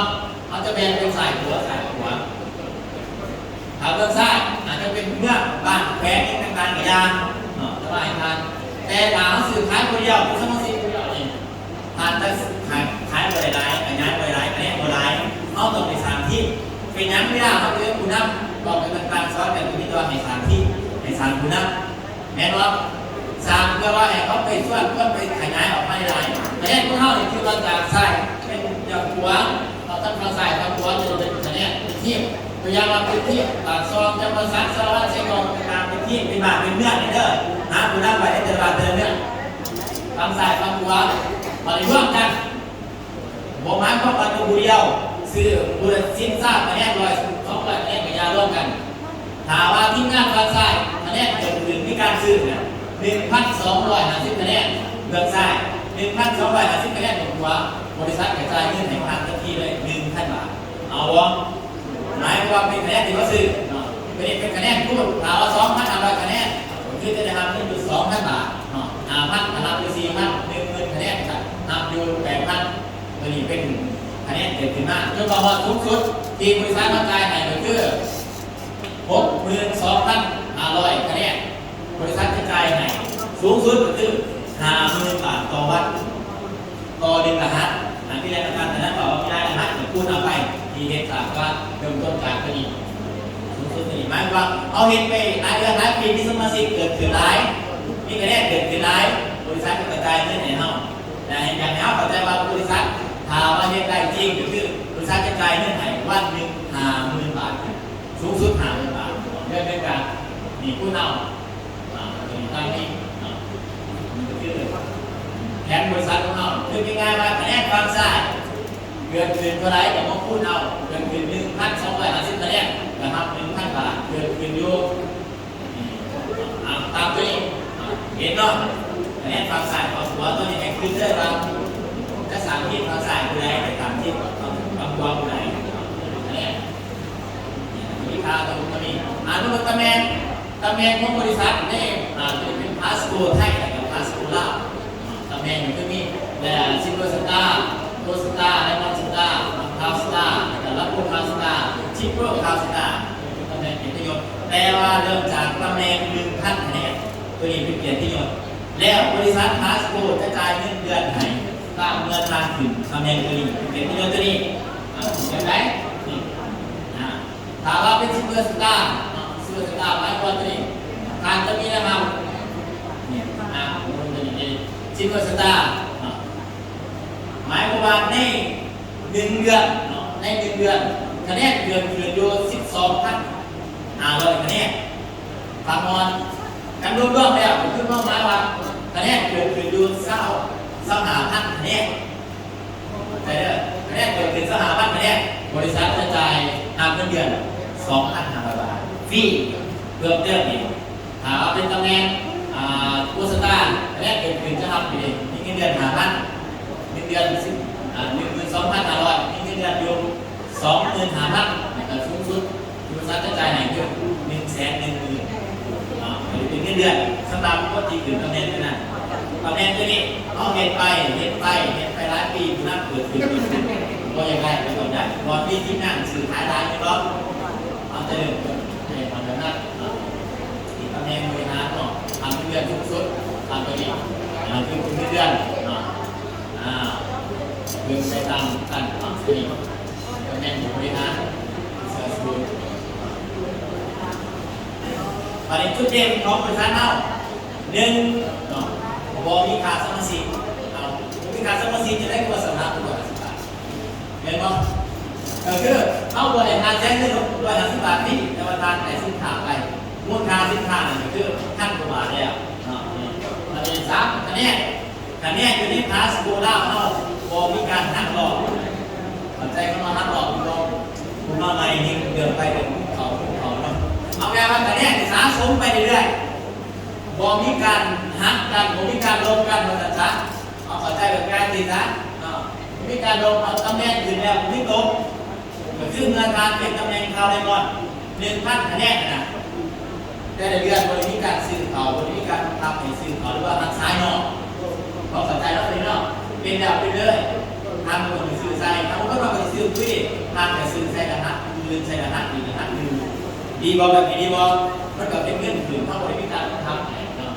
ເຮົາຈະແບ່ງເປັນຊ້າຍຂວາ ຊ້າຍຂວາ. ເບື້ອງຊ້າຍອາດຈະເປັນເມືອງ ບ້ານ ແຂວງ ຫຍັງຕ່າງໆກໍຢ່າເນາະ ແຕ່ວ່າໃຫ້ຜ່ານ. ແຕ່ຖ້າເຮົາຊື້ຂາຍຜູ້ດຽວ ເປັນສະມາຊິກຜູ້ດຽວນີ້ ທ່ານຈະຂາຍ ຂາຍບໍ່ໄດ້ຫຼາຍ ຂະຫຍາຍບໍ່ໄດ້ຫຼາຍ ຂະແໜງບໍ່ຫຼາຍ ເຮົາຕ້ອງໄປສ້າງທີມ. ເປັນຫຍັງເວລາເຮົາເຈີຜູ້ນຳ ເວົ້າກັນຕ່າງໆ ສອນກັນ ກໍມີແຕ່ວ່າໃຫ້ສ້າງທີມ ໃຫ້ສ້າງຜູ້ນຳ ແມ່ນບໍ່? ສ້າງເພື່ອວ່າໃຫ້ເຂົາໄປຊວນຄົນໄປຂະຫຍາຍອອກມາຫຼາຍໆ. ຂະແໜງຂອງເຮົານີ້ ຖືວ່າຈາກຊ້າຍເປັນຈາກຂວາ ເຮົາທັງຝັ່ງຊ້າຍຝັ່ງຂວາຈະເປັນຂະແໜງເປັນທີມ. ຕົວຢ່າງວ່າເປັນທີມ ປາກຊ່ອງ ຈຳປາສັກ ສາລະວັນ ໄຊທອງ ຕ່າງໆ ເປັນທີມ ເປັນບ້ານເປັນເມືອງນີ້ເດີ ຫາຜູ້ນຳໄວ້ໃນແຕ່ລະບ້ານແຕ່ລະເມືອງ ຝັ່ງຊ້າຍຝັ່ງຂວາ ມາລວມກັນ. ບໍ່ໝາຍຄວາມວ່າຕົວຜູ້ດຽວຊື້ຜູ້ລະສິບ ຊາວຄະແນນ ຮ້ອຍ ສອງຮ້ອຍຄະແນນກໍຢ່າລວມກັນ. ຖ້າວ່າທີມງານຝັ່ງຊ້າຍຄະແນນເພີ່ມຂຶ້ນ ມີການຊື້ນະ ໜຶ່ງພັນສອງຮ້ອຍຫ້າສິບຄະແນນເບື້ອງຊ້າຍ ໜຶ່ງພັນສອງຮ້ອຍຫ້າສິບຄະແນນເບື້ອງຂວາ ບໍລິສັດກະຈ່າຍເງິນໃຫ້ທ່ານທັນທີເລີຍ ໜຶ່ງພັນບາດ. ເອົາບໍ່? ໝາຍຄວາມວ່າເປັນຄະແນນທີ່ເຂົາຊື້ເນາະ ຕົວນີ້ເປັນຄະແນນຄູນ. ຖ້າວ່າສອງພັນຫ້າຮ້ອຍຄະແນນ ກໍຄືຈະໄດ້ຮັບເງິນຢູ່ສອງພັນບາດເນາະ ຫ້າພັນກໍຮັບຢູ່ສີ່ພັນ ໜຶ່ງໝື່ນຄະແນນກໍຮັບຢູ່ແປດພັນ. ຕົວນີ້ເປັນຄະແນນເກີດຂຶ້ນມາ ຈົນມາຮອດສູງສຸດທີ່ບໍລິສັດມາຈ່າຍໃຫ້ກໍຄື ຫົກໝື່ນສອງພັນຫ້າຮ້ອຍຄະແນນ ບໍລິສັດຈະຈ່າຍໃຫ້ສູງສຸດກໍຄື ຫ້າໝື່ນບາດຕໍ່ວັນ ຕໍ່ໜຶ່ງລະຫັດ. ອັນທີ່ແລກນະ ທ່ານນັ້ນບອກວ່າມີຫຼາຍລະຫັດ ກໍຄູນເອົາໄປ ທີ່ເຮັດສາກວ່າເລີ່ມຕົ້ນຈາກຕົວນີ້ ສູງສຸດຕົວນີ້ ໝາຍຄວາມວ່າເຮົາເຮັດໄປຫຼາຍເດືອນຫຼາຍປີ ມີສະມາຊິກເກີດຂຶ້ນຫຼາຍ ມີຄະແນນເກີດຂຶ້ນຫຼາຍ ບໍລິສັດກໍກະຈາຍເງິນໃຫ້ເຮົາ ແລະ ຢາກໃຫ້ເຮົາເຂົ້າໃຈວ່າບໍລິສັດ ຖ້າວ່າເຮັດໄດ້ຈິງ ກໍຄືບໍລິສັດຈະຈ່າຍເງິນໃຫ້ວັນໜຶ່ງຫ້າໝື່ນບາດ ສູງສຸດຫ້າໝື່ນບາດ ເດືອນໜຶ່ງກະນີ້ຄູນເອົາ ອ່າ ຕົວນີ້ຕາມນີ້ເນາະ ກໍຄືແຜນບໍລິສັດຂອງເຮົາ ຄືງ່າຍໆວ່າຄະແນນຝັ່ງຊ້າຍເກີດຂຶ້ນເທົ່າໃດກໍມາຄູນເອົາ ເກີດຂຶ້ນໜຶ່ງພັນສອງຮ້ອຍຫ້າສິບຄະແນນ ກໍຮັບໜຶ່ງພັນບາດ ເກີດຂຶ້ນຢູ່ ອ່າ ຕາມຕົວນີ້ ເຫັນເນາະ ຄະແນນຝັ່ງຊ້າຍຂອງຫົວຕົວນີ້ໃຫ້ຂຶ້ນເລີຍວ່າ ຈະສ້າງທີມຝັ່ງຊ້າຍຜູ້ໃດ ໄປຕາມທີມຝັ່ງຂວາຜູ້ໃດ ຄະແນນ ມີຄ່າຕົວນີ້ ອາ ຕົວນີ້ ຕຳແໜ່ງ ຕຳແໜ່ງຂອງບໍລິສັດເດ້ ອາ ຈະເປັນພາສໂກໄທ ແລະ ກະພາສໂກລາວ ຕຳແໜ່ງກໍຄືມີ ແລະ ຊິນເວີສະຕາ ໂກລສະຕາ ໄດມອນສະຕາ ຄາວສະຕາ ແລະ ກະລັບໂກຄາວສະຕາ ທຣິບເປິລຄາວສະຕາ ເປັນຕຳແໜ່ງກຽດຕິຍົດ ແຕ່ວ່າເລີ່ມຈາກຕຳແໜ່ງໜຶ່ງພັນຄະແນນ ຕົວນີ້ເປັນກຽດຕິຍົດ ແລ້ວບໍລິສັດພາສໂກຈະຈ່າຍເງິນເດືອນໃຫ້ຕາມເມື່ອທ່ານຂຶ້ນຕຳແໜ່ງຕົວນີ້ ເປັນກຽດຕິຍົດຕົວນີ້ ອາ ເຫັນໄດ້ ນີ້ ອາ ຖ້າວ່າເປັນຊິນເວີສະຕາເນາະ ຊິນເວີສະຕາໝາຍຄວາມວ່າຕົວນີ້ ທ່ານຈະມີລາຍຮັບ ນີ້ ອາ ຕົວນີ້ເດ້ ຊິນເວີສະຕາເນາະ ໝາຍຄວາມວ່າໃນໜຶ່ງເດືອນເນາະ ໃນໜຶ່ງເດືອນ ຄະແນນເພີ່ມຂຶ້ນຢູ່ສິບສອງພັນຫ້າຮ້ອຍຄະແນນ ຟັງກ່ອນ ຄັນລວມໆແລ້ວກໍຄືຄວາມໝາຍວ່າຄະແນນເພີ່ມຂຶ້ນຢູ່ຊາວ ຊາວຫ້າພັນຄະແນນ ເຂົ້າໃຈເດີ ຄະແນນເພີ່ມຂຶ້ນຊາວຫ້າພັນຄະແນນ ບໍລິສັດຈະຈ່າຍຮັບເງິນເດືອນສອງພັນຫ້າຮ້ອຍບາດ ຟຣີ ເພີ່ມເຕີມອີກ ຖ້າວ່າເປັນຕຳແໜ່ງ ອ່າ ໂກສະຕາ ຄະແນນເພີ່ມຂຶ້ນຈະຮັບຢູ່ເດ້ ມີເງິນເດືອນຫ້າພັນ ເງິນເດືອນສິບ ອ່າ ໜຶ່ງໝື່ນສອງພັນຫ້າຮ້ອຍ ມີເງິນເດືອນຢູ່ສອງໝື່ນຫ້າພັນ ແລ້ວກໍສູງສຸດ ບໍລິສັດຈະຈ່າຍໃຫ້ຄືໜຶ່ງແສນໜຶ່ງໝື່ນ ອ່າ ເປັນເງິນເດືອນສຳລັບຄົນທີ່ຂຶ້ນຕຳແໜ່ງຕົວນັ້ນ. ຕຳແໜ່ງຕົວນີ້ເຮົາເຮັດໄປ ເຮັດໄປ ເຮັດໄປຫຼາຍປີ ຜູ້ນຳເກີດຂຶ້ນ ເກີດຂຶ້ນ ບໍ່ຢາກໄດ້ກໍຕ້ອງໄດ້ ບໍ່ມີທີມງານຊື້ຂາຍຫຼາຍຢູ່ດອກ ເຮົາຈະເລີ່ມຕົ້ນໃຫ້ມັນເລີ່ມນັບ ອ່າ ທີ່ຕຳແໜ່ງບໍລິຫານເນາະ ທຳເງິນເດືອນສູງສຸດ ຕາມຕົວນີ້ ອ່າ ຄືເງິນເດືອນເນາະ ອ່າ ເບິ່ງໄປຕາມຂັ້ນຕອນຕົວນີ້ ຕຳແໜ່ງຜູ້ບໍລິຫານ ເສື້ອສູງ ບາດນີ້ຈຸດເດັ່ນຂອງບໍລິສັດເຮົາ ໜຶ່ງເນາະ ບໍ່ມີຄ່າສະມາຊິກ ເອົາ ບໍ່ມີຄ່າສະມາຊິກ ຈະໄດ້ກວ່າສຳລັບຜູ້ບໍລິຫານ ແມ່ນບໍ່? ກໍຄືເຮົາບໍ່ໄດ້ຄ່າເສຍເງິນ ຫົກຮ້ອຍຫ້າສິບບາດນີ້ ແຕ່ວ່າທ່ານໄດ້ສິນຄ້າໄປ ມູນຄ່າສິນຄ້ານັ້ນກໍຄືພັນກວ່າບາດແລ້ວເນາະ. ອັນທີສາມ ຄະແນນ ຄະແນນຢູ່ໃນພາສໂກລາວເຮົາບໍ່ມີການຫັກລອບ. ເຂົ້າໃຈຄຳວ່າຫັກລອບຢູ່ບໍ່? ຜູ້ມາໃໝ່ນີ້ເດືອນໄປເດືອນເຂົາເຂົາເນາະ. ເອົາແບບວ່າຄະແນນນີ້ສະສົມໄປເລື້ອຍໆ ບໍ່ມີການຫັກກັນ ບໍ່ມີການລົບກັນວ່າຊັ້ນຊະ. ເອົາເຂົ້າໃຈແບບງ່າຍດີຊະເນາະ ບໍ່ມີການລົບ ເອົາຕຳແໜ່ງຂຶ້ນແລ້ວບໍ່ມີຕົກ. ກໍຄືເມື່ອທ່ານເປັນຕຳແໜ່ງຂ່າວໄດມອນ ໜຶ່ງພັນຄະແນນນະ ແຕ່ລະເດືອນບໍ່ໄດ້ມີການຊື້ເຂົ້າ ບໍ່ໄດ້ມີການບັງຄັບໃຫ້ຊື້ເຂົ້າ ຫຼືວ່າຮັກສາຍອດ ເຮົາເຂົ້າໃຈເນາະ ເປັນແບບນີ້ເລີຍ. ທ່ານບໍ່ຕ້ອງໄປຊື້ໃສ່ ຖ້າບໍ່ຕ້ອງໄປຊື້ປຸ໋ຍ ທ່ານກໍຊື້ໃສ່ລະຫັດອື່ນ ໃສ່ລະຫັດອີກລະຫັດໜຶ່ງ ດີບໍ່ ແບບນີ້ດີບໍ່? ມັນກໍເປັນເງິນຄືນ ເຮົາບໍ່ໄດ້ມີການບັງຄັບໃຫ້ເນາະ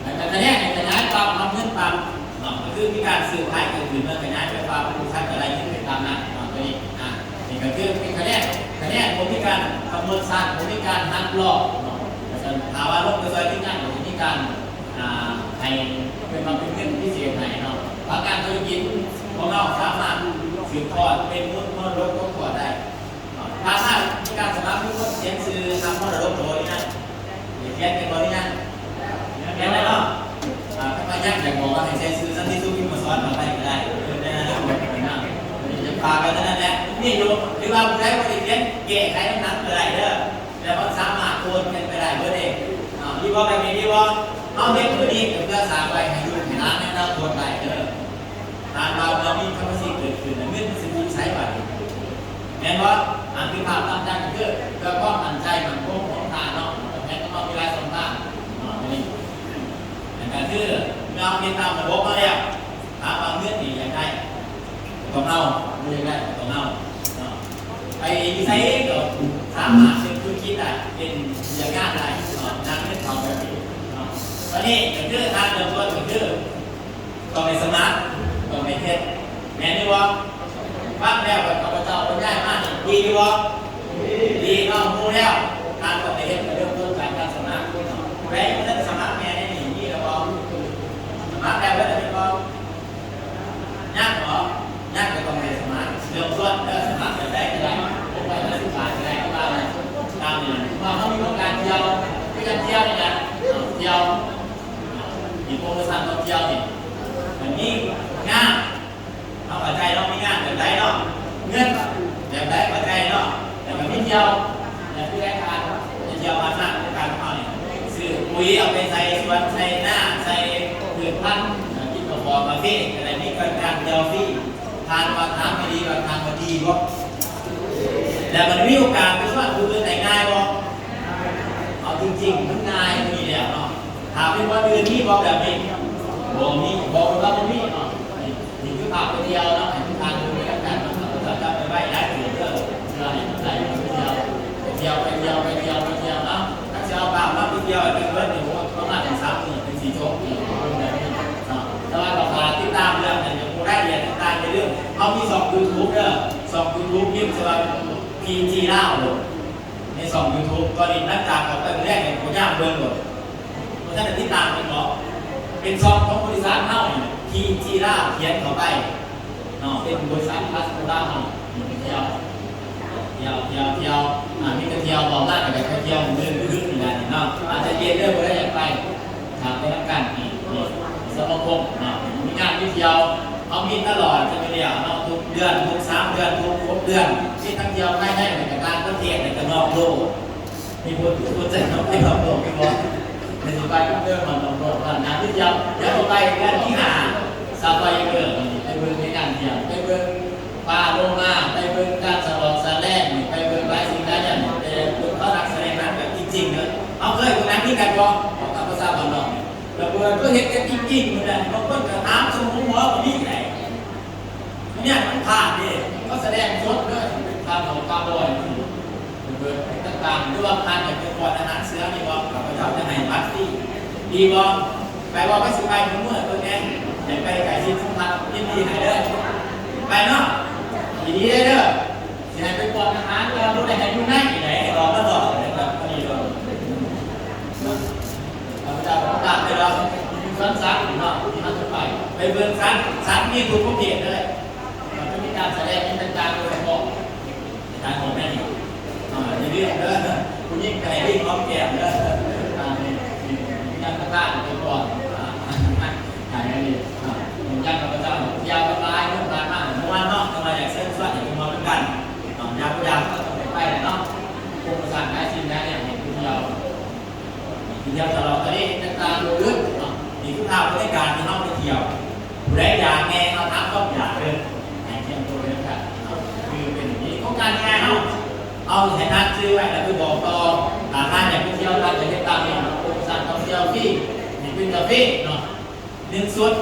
ແລ້ວກໍຂະແໜງໃຫ້ຂະຫຍາຍປັບ ຮັບເງິນປັບເນາະ ກໍຄືມີການຊື້ຂາຍເກີດຂຶ້ນ ແລ້ວຂະຫຍາຍໄປປັບ ບໍລິສັດກໍໄດ້ເງິນໄປຕາມນັ້ນເນາະ ຕົວນີ້ ອ່າ ນີ້ກໍຄືເປັນຂະແໜງ ຂະແໜງ ບໍ່ມີການກຳນົດຊັ້ນ ບໍ່ມີການຫັກລອບເນາະ ແລ້ວກໍຖ້າວ່າລົງໄປຊ່ອຍທີມງານ ກໍຈະມີການ ອ່າ ໃຫ້ເປັນວ່າເປັນເງິນພິເສດໃຫ້ເນາະ ພະນັກງານທຸລະກິດຂອງເຮົາສາມາດສືບທອດເປັນມໍລະດົກຕົກທອດໄດ້. ສາມາດມີການສະໝັກມີຄົນຂຽນຊື່ຮັບມໍລະດົກໂຕນີ້ນະ ໄດ້ຂຽນເປັນບໍ່ຫຼືຍັງ? ຂຽນແລ້ວເນາະ ອ່າ ຖ້າວ່າຍັງ ຢາກບອກວ່າໃຫ້ໃສ່ຊື່ສັນຕິສຸກ ພິມມະສອນ ເຂົ້າໄປກໍໄດ້ ເອີ ໃນອະນາຄົດຂ້າງໜ້າ ຈະຝາກໄວ້ເທົ່ານັ້ນແຫຼະ ມີຢູ່ ຫຼືວ່າຜູ້ໃດບໍ່ໄດ້ຂຽນ ແກ້ໄຂນຳກັນກໍໄດ້ເດີ ແລ້ວມັນສາມາດໂອນກັນໄປໄດ້ເບິດເດ້ ອ່າ ດີບໍ່? ແບບນີ້ດີບໍ່? ເຮົາເຮັດມື້ນີ້ກໍເພື່ອສ້າງໄວ້ໃຫ້ລູກໃຫ້ຫຼານໃນອະນາຄົດໄດ້ເດີ ຖ້າເຮົາບໍ່ມີຄຳວ່າຊິເກີດຂຶ້ນ ເງິນມັນຊິຢູ່ໃສບາດນີ້ ແມ່ນບໍ່? ອັນທີ່ພາບຕາມຈັນກໍຄືເພື່ອຄວາມໝັ້ນໃຈໝັ້ນຄົງຂອງທ່ານເນາະ ແມ່ນຕ້ອງມີຫຼາຍຊ່ອງທາງເນາະ ອັນນີ້ ແລ້ວກໍຄືເມື່ອເຮົາເຮັດຕາມລະບົບມາແລ້ວ ຖາມວ່າເງິນນີ້ຢາກໄດ້ ກໍຕ້ອງເອົາ ບໍ່ຢາກໄດ້ກໍຕ້ອງເອົາເນາະ ໄປຢູ່ໃສກໍສາມາດເປັນທຸລະກິດໄດ້ ເປັນວຽກງານໄດ້ເນາະ ນຳເງິນເຂົ້າແບບນີ້ເນາະ ຕອນນີ້ກໍຄືທາງເລີ່ມຕົ້ນກໍຄື ຕ້ອງໄດ້ສະໝັກ ຕ້ອງໄດ້ເຮັດ ແມ່ນຢູ່ບໍ່? ຟັງແລ້ວຂ້າພະເຈົ້າບັນຍາຍມານີ້ ດີຢູ່ບໍ່? ດີເນາະ ຮູ້ແລ້ວ ທ່ານຕ້ອງໄດ້ເຮັດ ກໍເລີ່ມຕົ້ນຈາກການສະໝັກເນາະ ຜູ້ໃດຍັງບໍ່ທັນສະໝັກແດ່ໃນນີ້ ມີແລ້ວບໍ່? ສະໝັກແລ້ວເບິດແລ້ວແມ່ນບໍ່? ຍັງບໍ່? ຍັງກໍຕ້ອງໄດ້ສະໝັກ ເລີ່ມຕົ້ນເດີ ສະໝັກແບບໃດກໍໄດ້ ຫົກຮ້ອຍຫ້າສິບບາດກໍໄດ້ ຄືວ່າຕາມນີ້ ເພາະວ່າເຮົາມີໂຄງການທ່ຽວ ຄືກັນທ່ຽວນີ້ແຫຼະ ທ່ຽວ ມີໂປຣໂມຊັນທ່ອງທ່ຽວນີ້ ມັນມີງານ ເຮົາເຂົ້າໃຈເນາະ ມີງານແບບໃດເນາະ ເງິນແບບໃດເຂົ້າໃຈເນາະ ແລ້ວກໍມີທ່ຽວ ແລ້ວຄືລາຍການໄປທ່ຽວມາສະ ລາຍການຂອງເຮົານີ້ ຊື້ປຸ໋ຍເອົາໄປໃສ່ສວນໃສ່ນາ ໃສ່ພືດພັນ ກິນກາແຟ ກາເຟ ກໍໄດ້ມີການທ່ຽວຟຣີ ທ່ານວ່າ ຖາມດີໆ ວ່າທ່ານວ່າດີບໍ່? ແລ້ວມັນມີໂອກາດໄປຊວນຜູ້ອື່ນໄດ້ງ່າຍບໍ່? ເອົາຈິງໆ ມັນງ່າຍກວ່ານີ້ແລ້ວເນາະ ຖ້າເປັນບ່ອນອື່ນມີບໍ່ແບບນີ້? ບໍ່ມີ ບອກເລີຍວ່າບໍ່ມີເນາະ ນີ້ຄືພາໄປທ່ຽວເນາະ ໃຫ້ທຸກທ່ານເບິ່ງນຳກັນເນາະ ເຈົ້າຈຳໄປໄວ້ຫຼາຍເຕີບເດີ ເພື່ອໃຫ້ໄດ້ໄປທ່ຽວ ໄປທ່ຽວ ໄປທ່ຽວ ໄປທ່ຽວ ໄປທ່ຽວເນາະ ຄັນຊິເອົາພາບມາໄປທ່ຽວໃຫ້ເບິ່ງເບິດນີ້ ໂອ້ ປະມານສາມມື້ເປັນສີ່ຊົ່ວໂມງ ເບິ່ງໄດ້ເນາະ ແຕ່ວ່າກໍຝາກຕິດຕາມເລື່ອງນັ້ນ ຢາກຮູ້ລາຍລະອຽດຕ່າງໆ ຢ່າລືມ ເຮົາມີຊ່ອງຢູທູບເດີ ຊ່ອງຢູທູບພິມໃສ່ວ່າ ພີຈີ ລາວ ໂລດ ໃນຊ່ອງຢູທູບ ຕອນນີ້ຫຼັງຈາກອອກໄປມື້ແລງນີ້ ພວກເຈົ້າເບິ່ງໂລດ ບໍ່ທັນໄດ້ຕິດຕາມແມ່ນບໍ່? ເປັນຊ່ອງຂອງບໍລິສັດເຮົານີ້ ພີຈີ ລາວ ຂຽນເຂົ້າໄປເນາະ ເປັນບໍລິສັດພາສະໂກລາວເຮົາ ໄປທ່ຽວ ທ່ຽວ ທ່ຽວ ທ່ຽວ ອ່າ ມີແຕ່ທ່ຽວ ບອກລາວ ແລ້ວກໍໄປທ່ຽວມື້ອື່ນໆ ນີ້ແຫຼະເນາະ ອາດຈະເຢັນເດີ ຜູ້ໃດຢາກໄປ ຖ້າໄປນຳກັນນີ້ ນີ້ສະມາຄົມເນາະ ມີງານມີທ່ຽວ ເຮົາມີຕະຫຼອດ ຈະມີແລ້ວເນາະ ທຸກເດືອນ ທຸກສາມເດືອນ ທຸກຫົກເດືອນ ມີທັງທ່ຽວພາຍໃນ ແລ້ວກໍຕ່າງປະເທດ ແລ້ວກໍນອກໂລກ ມີຜູ້ ຜູ້ໃຈເນາະ ໄປນອກໂລກແມ່ນບໍ່? ແມ່ນຊິໄປນຳເດີ ມານອກໂລກ ງານມີທ່ຽວ ດຽວໄປເດືອນທີຫ້າ ຊາວໄຟເກີດ ໄປເບິ່ງໃນງານທ່ຽວ ໄປເບິ່ງ ປາໂລມາ ໄປເບິ່ງການສະຫຼອງສະແລງ ໄປເບິ່ງຫຼາຍສິ່ງຫຼາຍຢ່າງ ໄປເບິ່ງເຂົານັກສະແດງໜັງແບບຈິງໆ ເດີ ເຮົາເຄີຍເບິ່ງໜັງຄືກັນບໍ່? ເວົ້າຕາມພາສາບ້ານນອກ ລະເບີດເພິ່ນເຮັດກັນຈິງໆ ເພິ່ນນະ ບາງຄົນກໍຖາມສົມມຸດໝໍກໍມີໄດ໋ ຍາກມັນພາດເດ້ ເຂົາສະແດງສົດເດີ ເປັນຄາບຫົວຄາບອຍ ເບີດຕ່າງໆ ຫຼືວ່າທ່ານຢາກໄປປ້ອນອາຫານເສືອນີ້ບໍ່? ຂ້າພະເຈົ້າຈະໃຫ້ບັດຟຣີ ດີບໍ່? ໄປບໍ່? ໄປ ຊິໄປມື້ເບິ່ງແດ່ ຢາກໄປໃກ້ຊິດສຳຜັດ ຍິນດີໃຫ້ເດີ ໄປເນາະ ຍິນດີເດີ ຊິໃຫ້ໄປປ້ອນອາຫານ ແຕ່ວ່າບໍ່ໄດ້ໃຫ້ຢູ່ໃນໃດ໋ ອອກມານອກ ແລ້ວກໍພໍດີໂລດ ຂ້າພະເຈົ້າກໍປະກາດໄປແລ້ວ ສວນສັດເນາະ ທີ່ເຮົາຈະໄປ ໄປເບິ່ງສັດ ສັດມີທຸກປະເພດເລີຍ ມັນຈະມີການສະແດງອີ່ຫຍັງຕ່າງໆ ໂດຍສະເພາະ ໃນການອອກແມ່ນ ອ່າ ຢ່າລືມເດີ ຜູ້ຍິງກໍໃຫ້ລີກຫອມແກ້ມເດີ ອ່າ ນີ້ ນີ້ ນີ້ ມີການປະກາດໄປກ່ອນ ອ່າ ໃຫ້ອັນນີ້ ອ່າ ຍາມຂ້າພະເຈົ້າທ່ຽວກັບຫຼາຍຄົນຜ່ານມາ ມ່ວນເນາະ ແຕ່ວ່າຢາກເຊີນຊວນໃຫ້ໄປມ່ວນນຳກັນເນາະ ຍາມບໍ່ຢາກກໍຕ້ອງໄດ້ໄປແຫຼະເນາະ ໂຄງສ້າງຫຼາຍສິ່ງຫຼາຍແນວໃຫ້ຜູ້ທ່ຽວ ທ່ຽວຕະຫຼອດຕະເລນຕ່າງໆ ບໍ່ຢຸດເນາະ ນີ້ຄືພາບບັນຍາກາດທີ່ເຮົາໄປທ່ຽວ ຜູ້ໃດຢາກແດ່ ເຮົາຖາມຄວາມຢາກເດີ ໃຫ້ກຽມຕົວເດີ ຄືເປັນນີ້ ໂຄງການງ່າຍໆ ເຮົາ ເອົາໃຫ້ທ່ານຈື່ໄວ້ ແລ້ວໄປບອກຕໍ່ ຖ້າທ່ານຢາກໄປທ່ຽວ ທ່ານຈະເຮັດຕາມນີ້ ໂຄງການທ່ອງທ່ຽວຟຣີ ນີ້ເປັນກາເຟເນາະ ໜຶ່ງຊຸດ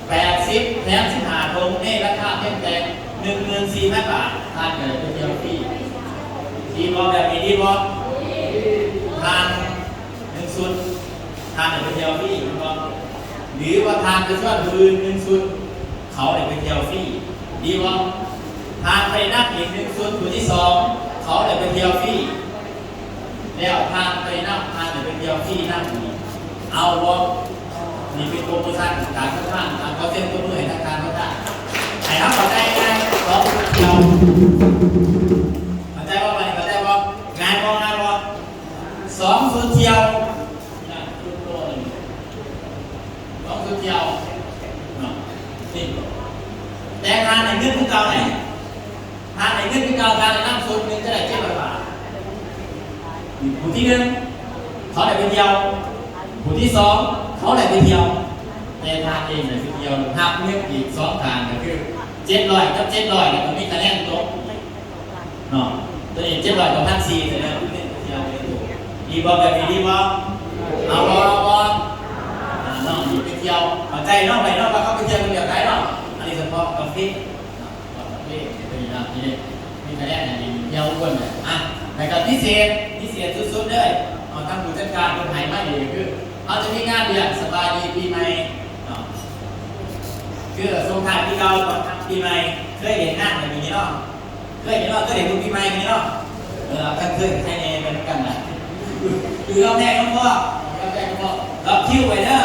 ແປດສິບ ແຖມສິບຫ້າຖົງ ໃນລາຄາພຽງແຕ່ໜຶ່ງໝື່ນສີ່ພັນບາດ ທ່ານກໍໄດ້ໄປທ່ຽວຟຣີ ເຂ ດີບໍ່? ແບບນີ້ດີບໍ່? ທ່ານໜຶ່ງຊຸດ ທ່ານໄດ້ໄປທ່ຽວຟຣີແມ່ນບໍ່? ຫຼືວ່າທ່ານໄປຊວນຜູ້ອື່ນໜຶ່ງຊຸດ ເຂົາໄດ້ໄປທ່ຽວຟຣີ ດີບໍ່? ທ່ານໄປນຳອີກໜຶ່ງຊຸດຜູ້ທີສອງ ເຂົາໄດ້ໄປທ່ຽວຟຣີ ແລ້ວທ່ານໄປນຳ ທ່ານໄດ້ໄປທ່ຽວຟຣີນຳອີກ ເອົາບໍ່? ນີ້ເປັນໂປຣໂມຊັນການທຳງານ ອາ ຂໍສຽງຕົບມືໃຫ້ທາງການທຳງານ ໃຫ້ເຮົາເຂົ້າໃຈງ່າຍ ສອງຊຸດທ່ຽວ ເຂົ້າໃຈບໍ່? ບາດນີ້ເຂົ້າໃຈບໍ່? ງ່າຍບໍ່? ງ່າຍບໍ່? ສອງຊຸດທ່ຽວ ສອງຊຸດທ່ຽວເນາະ ນີ້ ແຕ່ທ່ານໄດ້ເງິນຄືເກົ່າໄດ໋ ທ່ານໄດ້ເງິນຄືເກົ່າ ທ່ານໄດ້ນຳຊຸດໜຶ່ງຈະໄດ້ເຈັດຮ້ອຍບາດ ຜູ້ທີໜຶ່ງ ເຂົາໄດ້ໄປທ່ຽວ ຜູ້ທີສອງ ເຂົາໄດ້ໄປທ່ຽວ ແຕ່ທ່ານເອງໄດ້ໄປທ່ຽວ ຮັບເງິນອີກສອງທ່ານ ກໍຄືເຈັດຮ້ອຍກັບເຈັດຮ້ອຍ ແລ້ວກໍມີຄະແນນຕົກ ເນາະ ຕົວນີ້ເຈັດຮ້ອຍຕໍ່ພັນສີ່ ແສດງວ່າເປັນເປັນໄປທ່ຽວເປັນໂຕ ດີບໍ່? ແບບນີ້ດີບໍ່? ເອົາບໍ່? ເອົາບໍ່? ອ່າ ນ້ອງນີ້ໄປທ່ຽວ ເຂົ້າໃຈເນາະ ໄປເນາະ ວ່າເຂົາໄປທ່ຽວກັນແບບໃດເນາະ ອັນນີ້ສະເພາະກາເຟ ເນາະ ກາເຟ ເປັນໄປໄດ້ ນີ້ ມີຄະແນນໃຫ້ດີ ທ່ຽວທຸກຄົນເລີຍ ອ່ະ ແລ້ວກໍພິເສດ ພິເສດສຸດໆເລີຍ ເນາະ ທາງຜູ້ຈັດການເພິ່ນໃຫ້ມາອີກ ກໍຄືເຮົາຈະມີງານລ້ຽງສະບາຍດີປີໃໝ່ ເນາະ ຄືສົ່ງທ້າຍປີເກົ່າ ຕ້ອນຮັບປີໃໝ່ ເຄີຍເຫັນງານແບບນີ້ເນາະ? ເຄີຍເຫັນເນາະ ເຄີຍເຫັນບຸນປີໃໝ່ນີ້ເນາະ ເອີ ຄັນເຄີຍໃຫ້ແນ່ເປັນນຳກັນນະ ຄືເຮົາແພງນຳພໍ່ ເຮົາແພງນຳພໍ່ ລັອກຄິວໄວ້ເດີ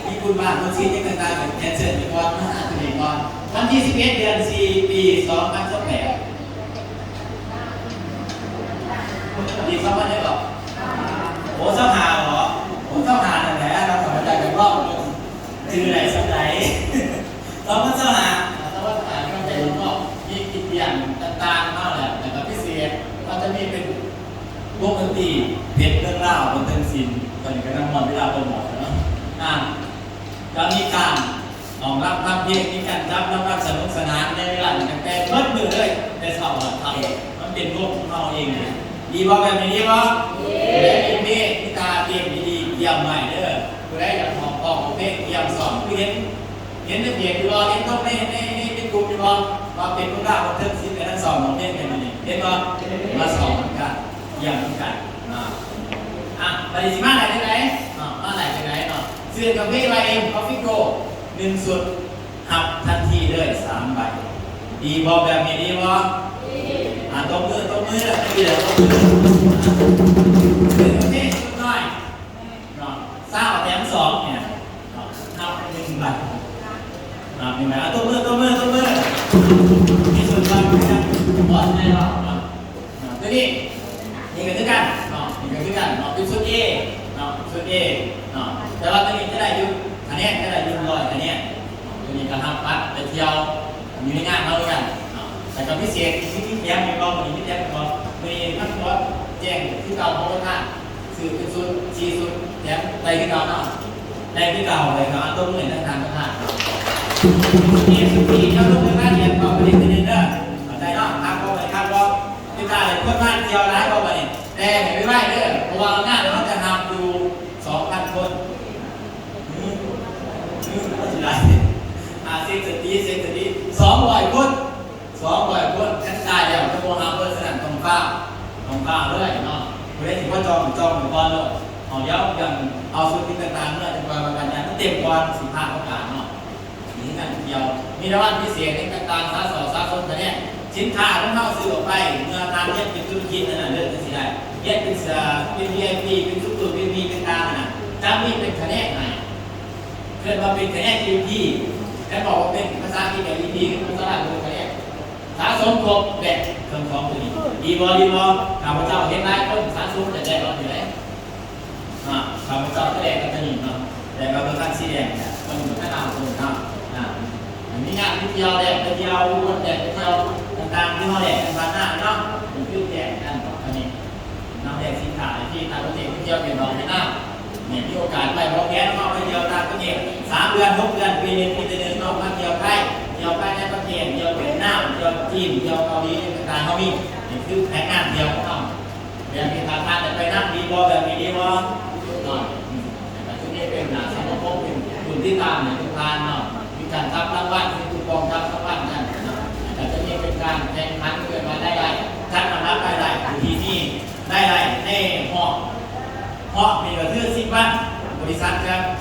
ມີບຸນບ້ານບຸນສິນຫຍັງຕ່າງໆ ແຄນເຊິນໄປກ່ອນ ມາຫາຕົວເອງກ່ອນ ວັນທີສິບເອັດ ເດືອນສີ່ ປີສອງພັນຊາວແປດ ປີສອງພັນເທົ່າໃດເກາະ ໂອ້ ຊາວຫ້າເກາະ ໂອ້ ຊາວຫ້ານັ້ນແຫຼະ ເຮົາກໍບໍ່ຈັກກັນເນາະ ຈື່ໄດ້ສ່ຳໃດ ສອງພັນຊາວຫ້າ ສອງພັນຊາວຫ້າ ເຮົາຈະເຮັດເນາະ ມີກິດລ້ຽງຕ່າງໆເນາະ ແລ້ວ ແລ້ວກໍພິເສດ ເຮົາຈະມີເປັນວົງດົນຕີເພັດເມືອງລາວ ບັນເທີງສິນ ຕອນນີ້ກຳລັງມ່ວນເວລາໂປຣໂມດເນາະ ອ່າ ກໍມີການຮ້ອງລຳທຳເພງ ມີການຈັບລາງວັນສະໜຸກສະໜານໃນເວລານີ້ ຕັ້ງແຕ່ເບິດມື້ເລີຍ ແຕ່ເຊົ້າຮອດຄ່ຳ ມັນເປັນວົງຂອງເຮົາເອງເດ ດີບໍ່? ແບບນີ້ດີບໍ່? ດີ ແລະມີເພງ ມີຕາເກມດີໆ ກຽມໄວ້ເດີ ຜູ້ໃດຢາກຮ້ອງ ຮ້ອງເພງ ກຽມຊ້ອມ ຄືເຫັນ ເຫັນໃນເພຈຢູ່ບໍ່? ເຫັນຕົກໃນ ໃນ ໃນ ໃນກຸ່ມຢູ່ບໍ່? ວ່າເປັນເມືອງລາວ ບັນເທີງສິນ ກຳລັງຊ້ອມຮ້ອງເພງກັນຢູ່ນີ້ ເຫັນບໍ່? ມາຊ້ອມນຳກັນ ຢ້ຽມນຳກັນ ອ່າ ອ່ະ ບັດນີ້ຊິມາໄດ້ຈັ່ງໃດເນາະ? ມາໄດ້ຈັ່ງໃດເນາະ? ຊື້ກາເຟ ວາຍເອັມ ຄອບຟີ້ໂກລ ໜຶ່ງຊຸດ ຮັບທັນທີເລີຍສາມໃບ ດີບໍ່? ແບບນີ້ດີບໍ່? ດີ ອ່າ ຕົບມື ຕົບມື ດີແລ້ວ ຕົບມື ຊື້ກາເຟຊຸດນ້ອຍ ເນາະ ຊາວແຖມສອງເນຍ ເນາະ ຮັບໜຶ່ງໃບ ຮັບໜຶ່ງໃບ ເອົາ ຕົບມື ຕົບມື ຕົບມື ມີສ່ວນລດ ປອດໄພເນາະ ເນາະ ຕົວນີ້ ນີ້ກໍຄືກັນເນາະ ນີ້ກໍຄືກັນເນາະ ເປັນຊຸດເອເນາະ ຊຸດເອເນາະ ແຕ່ວ່າຕົວນີ້ຈະໄດ້ຢູ່ ຄະແນນຈະໄດ້ຢູ່ຮ້ອຍຄະແນນ ຕົວນີ້ກໍຮັບບັດໄປທ່ຽວ ຢູ່ໃນງານເຮົາຄືກັນເນາະ ແລ້ວກໍພິເສດ ມີແຖມອີກບໍ່? ມື້ນີ້ມີແຖມອີກບໍ່? ມື້ນີ້ທັງໝົດແຈ້ງຄືເກົ່າ ເພາະວ່າ ຊື້ເປັນຊຸດ ສີ່ຊຸດ ແຖມໄດ້ຄືເກົ່າເນາະ ໄດ້ຄືເກົ່າເລີຍເນາະ ຕົບມືໃຫ້ທາງທ່ານປະທານເນາະ ເອັມຊີ ເຈົ້າລົງເປັນລາຍລະອຽດເຂົ້າໄປອີກເທື່ອໜຶ່ງເດີ ເຂົ້າໃຈເນາະ ຄັກບໍ່? ຄັກບໍ່? ເວລາໃດຄົນມາທ່ຽວຫຼາຍບໍ່ບັດນີ້? ແຕ່ໃຫ້ໄວໆເດີ ເພາະວ່າງານເຮົາຈະຮັບຢູ່ສອງພັນຄົນ ອືມ ອືມ ມັນຊິຫຼາຍ ອ່າ ເຊັກສະຕີ ເຊັກສະຕີ ສອງຮ້ອຍຄົນ ສອງຮ້ອຍຄົນ ຄັນຕາຍແລ້ວຈະບໍ່ຮັບເລີຍ ສະນັ້ນຕ້ອງຟ້າວ ຕ້ອງຟ້າວເລີຍເນາະ ຜູ້ໃດຊິມາຈອງ ຈອງໄວ້ກ່ອນໂລດ ເອົາ ດຽວເລື່ອງເອົາຊຸດກິນຕ່າງໆ ເມື່ອຈັກໜ່ອຍວ່າກັນ ຢ້ານມັນເຕັມກ່ອນ ຊິພາດໂອກາດເນາະ ມີງານທ່ຽວ ມີລາງວັນພິເສດຫຍັງຕ່າງໆ ສະສົມ ສະສົມຄະແນນ ສິນຄ້າຂອງເຮົາຊື້ອອກໄປ ເມື່ອທ່ານຮຽນເປັນທຸລະກິດນັ້ນນະ ເລີກຈັ່ງຊີ້ໄດ້ ຮຽນເປັນ ເປັນ ວີໄອພີ ເປັນຊຸບເປີ ວີໄອພີ ຕ່າງໆ ນັ້ນນະ ຈະມີເປັນຄະແນນໃຫ້ ເອີ້ນວ່າເປັນຄະແນນ ອີພີ ແລ້ວບອກວ່າເປັນພາສາອັງກິດ ອີພີ ຄືພາສາລາວ ເປັນຄະແນນ ສະສົມຄົບແບບເຄື່ອງຂອງຕົວນີ້ ດີບໍ່? ດີບໍ່? ຂ້າພະເຈົ້າເຫັນຫຼາຍຄົນສະສົມແຕ່ແລກເນາະ ຢູ່ໃດ ອ່າ ຂ້າພະເຈົ້າແຕ່ແລກກໍຕົວນີ້ເນາະ ແຕ່ວ່າບໍ່ທັນສີແດງນະ ມັນຢູ່ທາງເຮົາ ຕົວເຮົາ ອ່າ ມີງານໄປທ່ຽວ ແລກໄປທ່ຽວ ແລກໄປທ່ຽວຕ່າງໆ ທີ່ເຮົາແລກກັນຜ່ານມາເນາະ ມັນຄືແລກກັນເນາະ ອັນນີ້ ນຳແລກສິນຄ້າທີ່ຕ່າງປະເທດ ໄປທ່ຽວຫວຽດນາມ ຫວຽດນາມ ນີ້ມີໂອກາດໄປວາງແຜນເນາະ ໄປທ່ຽວຕ່າງປະເທດ ສາມເດືອນ ຫົກເດືອນ ປີໜຶ່ງ ປີໜຶ່ງເນາະ ມາທ່ຽວໄທ ທ່ຽວພາຍໃນປະເທດ ທ່ຽວຫວຽດນາມ ທ່ຽວຈີນ ທ່ຽວເກົາຫຼີ ຕ່າງໆ ເຮົາມີ ນີ້ຄືແຜນງານທ່ຽວຂອງເຮົາ ແບບນີ້ຖ້າທ່ານໄດ້ໄປນຳ ດີບໍ່? ແບບນີ້ດີບໍ່? ເນາະ ອືມ ແລ້ວກໍຈະມີເປັນໜ້າສະມາຄົມ ເປັນຜູ້ຕິດຕາມໃຫ້ທຸກທ່ານເນາະ ມີການຈັບລາງວັນ ມີຄູປອງຈັບລາງວັນນັ້ນເນາະ ແລ້ວກໍຈະມີເປັນການແຂ່ງຂັນ ເອີ້ນວ່າໄດ້ ຈັດອັນດັບໄດ້ ຜູ້ທີ່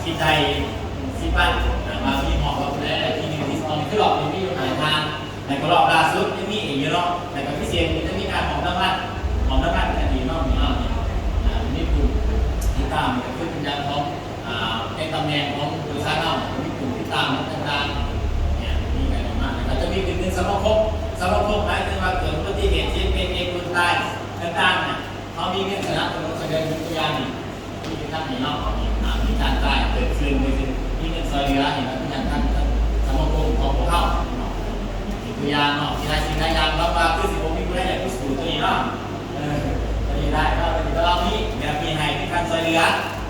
ທີ່ໄດ້ສິບບາດ ອ່າ ມາມີຮອບວ່າຜູ້ໃດໄດ້ທີໜຶ່ງ ທີສອງ ຄືຮອບນີ້ມີຢູ່ຫ້າທ່ານ ແລ້ວກໍຮອບລ່າສຸດຍັງມີອີກຢູ່ເນາະ ແລ້ວກໍພິເສດນີ້ຈະມີການມອບລາງວັນ ມອບລາງວັນກັນອີກເນາະ ມີເນາະ ອ່າ ມີຜູ້ຕິດຕາມກໍຄືເປັນຢ່າງຂອງ ອ່າ ໃນຕຳແໜ່ງຂອງບໍລິສັດເຮົາ ກໍມີຜູ້ຕິດຕາມຕ່າງໆ ເນຍ ມີກັນມາ ແລ້ວກໍຈະມີເປັນເງິນສະມາຄົມ ສະມາຄົມໝາຍເຖິງວ່າເກີດອຸບັດຕິເຫດ ເຈັບເປັນເອກຄົນຕາຍຕ່າງໆ ເຮົາມີເງິນສະໜັບສະໜູນຊ່ວຍເຫຼືອ ຍົກຕົວຢ່າງນີ້ ມີການນີ້ເນາະ ມີການຈ່າຍເກີດຂຶ້ນ ມີເງິນຊ່ອຍເຫຼືອ ເຫັນວ່າຄືທາງ ທາງສະມາຄົມຂອງພວກເຮົາເນາະ ຍົກຕົວຢ່າງເນາະ ທີ່ຫຼາຍສິ່ງຫຼາຍຢ່າງ ບາງວ່າຄືຊິບໍ່ມີຜູ້ໃດຢາກໄປສູ້ໂຕນີ້ເນາະ ເອີ ກໍໄດ້ເນາະ ກໍມີແບບນີ້ໃຫ້ເປັນການຊ່ອຍເຫຼືອ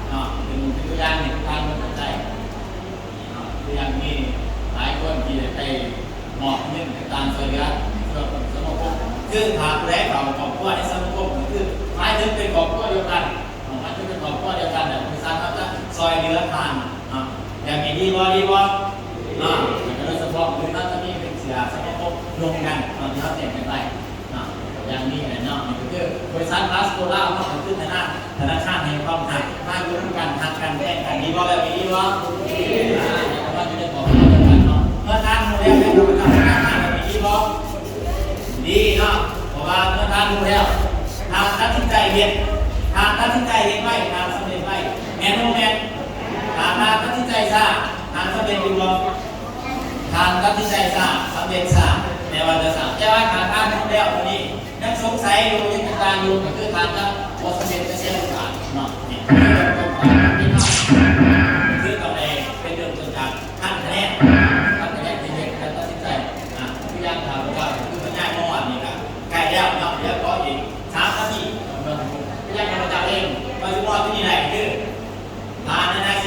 ເນາະ ເປັນ ເປັນຕົວຢ່າງໃຫ້ທຸກທ່ານເຂົ້າໃຈເນາະ ຄືຢ່າງມີຫຼາຍຄົນທີ່ໄດ້ໄປມອບເງິນໃຫ້ການຊ່ອຍເຫຼືອ ເພື່ອສະມາຄົມ ຄືຖ້າຜູ້ໃດເຂົ້າຄອບຄົວໃນສະມາຄົມ ກໍຄືໝາຍເຖິງເປັນຄອບຄົວດຽວກັນ ເນາະ ມັນຈະເປັນຄອບຄົວດຽວກັນແຫຼະ ບໍລິສັດເຮົາຈະຊ່ອຍເຫຼືອທ່ານເນາະ ແບບນີ້ດີບໍ່ ດີບໍ່ເນາະ ແລ້ວກໍໂດຍສະເພາະຄືເຮົາຈະມີເປັນເສື້ອສະມາຄົມນຸ່ງກັນເນາະ ທີ່ເຮົາແຈ້ງກັນໄປເນາະ ຢ່າງນີ້ແຫຼະເນາະ ນີ້ກໍຄືບໍລິສັດ Lasco ລາວເນາະ ກໍຄືທະນາ ທະນາຄານແຫ່ງຄວາມຮັກ ມາຢູ່ນຳກັນ ຮັກກັນ ແພງກັນ ດີບໍ່ ແບບນີ້ດີບໍ່ ອ່າ ແລ້ວກໍມາຢູ່ໃນຄອບຄົວດຽວກັນເນາະ ເມື່ອທ່ານຮູ້ແລ້ວ ແລ້ວກໍມາທຳງານ ແບບນີ້ດີບໍ່? ດີເນາະ ເພາະວ່າເມື່ອທ່ານຮູ້ແລ້ວ ທ່ານຕັດສິນໃຈເຮັດ ທ່ານຕັດສິນໃຈເຮັດໄວ້ ທ່ານສຳເລັດໄວ້ ແມ່ນບໍ່ແມ່ນ? ຖ້າທ່ານຕັດສິນໃຈຊ້າ ທ່ານສຳເລັດຢູ່ບໍ່? ທ່ານຕັດສິນໃຈຊ້າ ສຳເລັດຊ້າ ແຕ່ວ່າຈະຊ້າ ແຕ່ວ່າຖ້າທ່ານຮູ້ແລ້ວໂຕນີ້ ຍັງສົງໄສຢູ່ ຍັງຕ່າງໆຢູ່ ກໍຄືທ່ານຈະບໍ່ສຳເລັດ ຈະເສຍໂອກາດເນາະ ນີ້ຄືເລື່ອງຂອງການເຮັດເນາະ.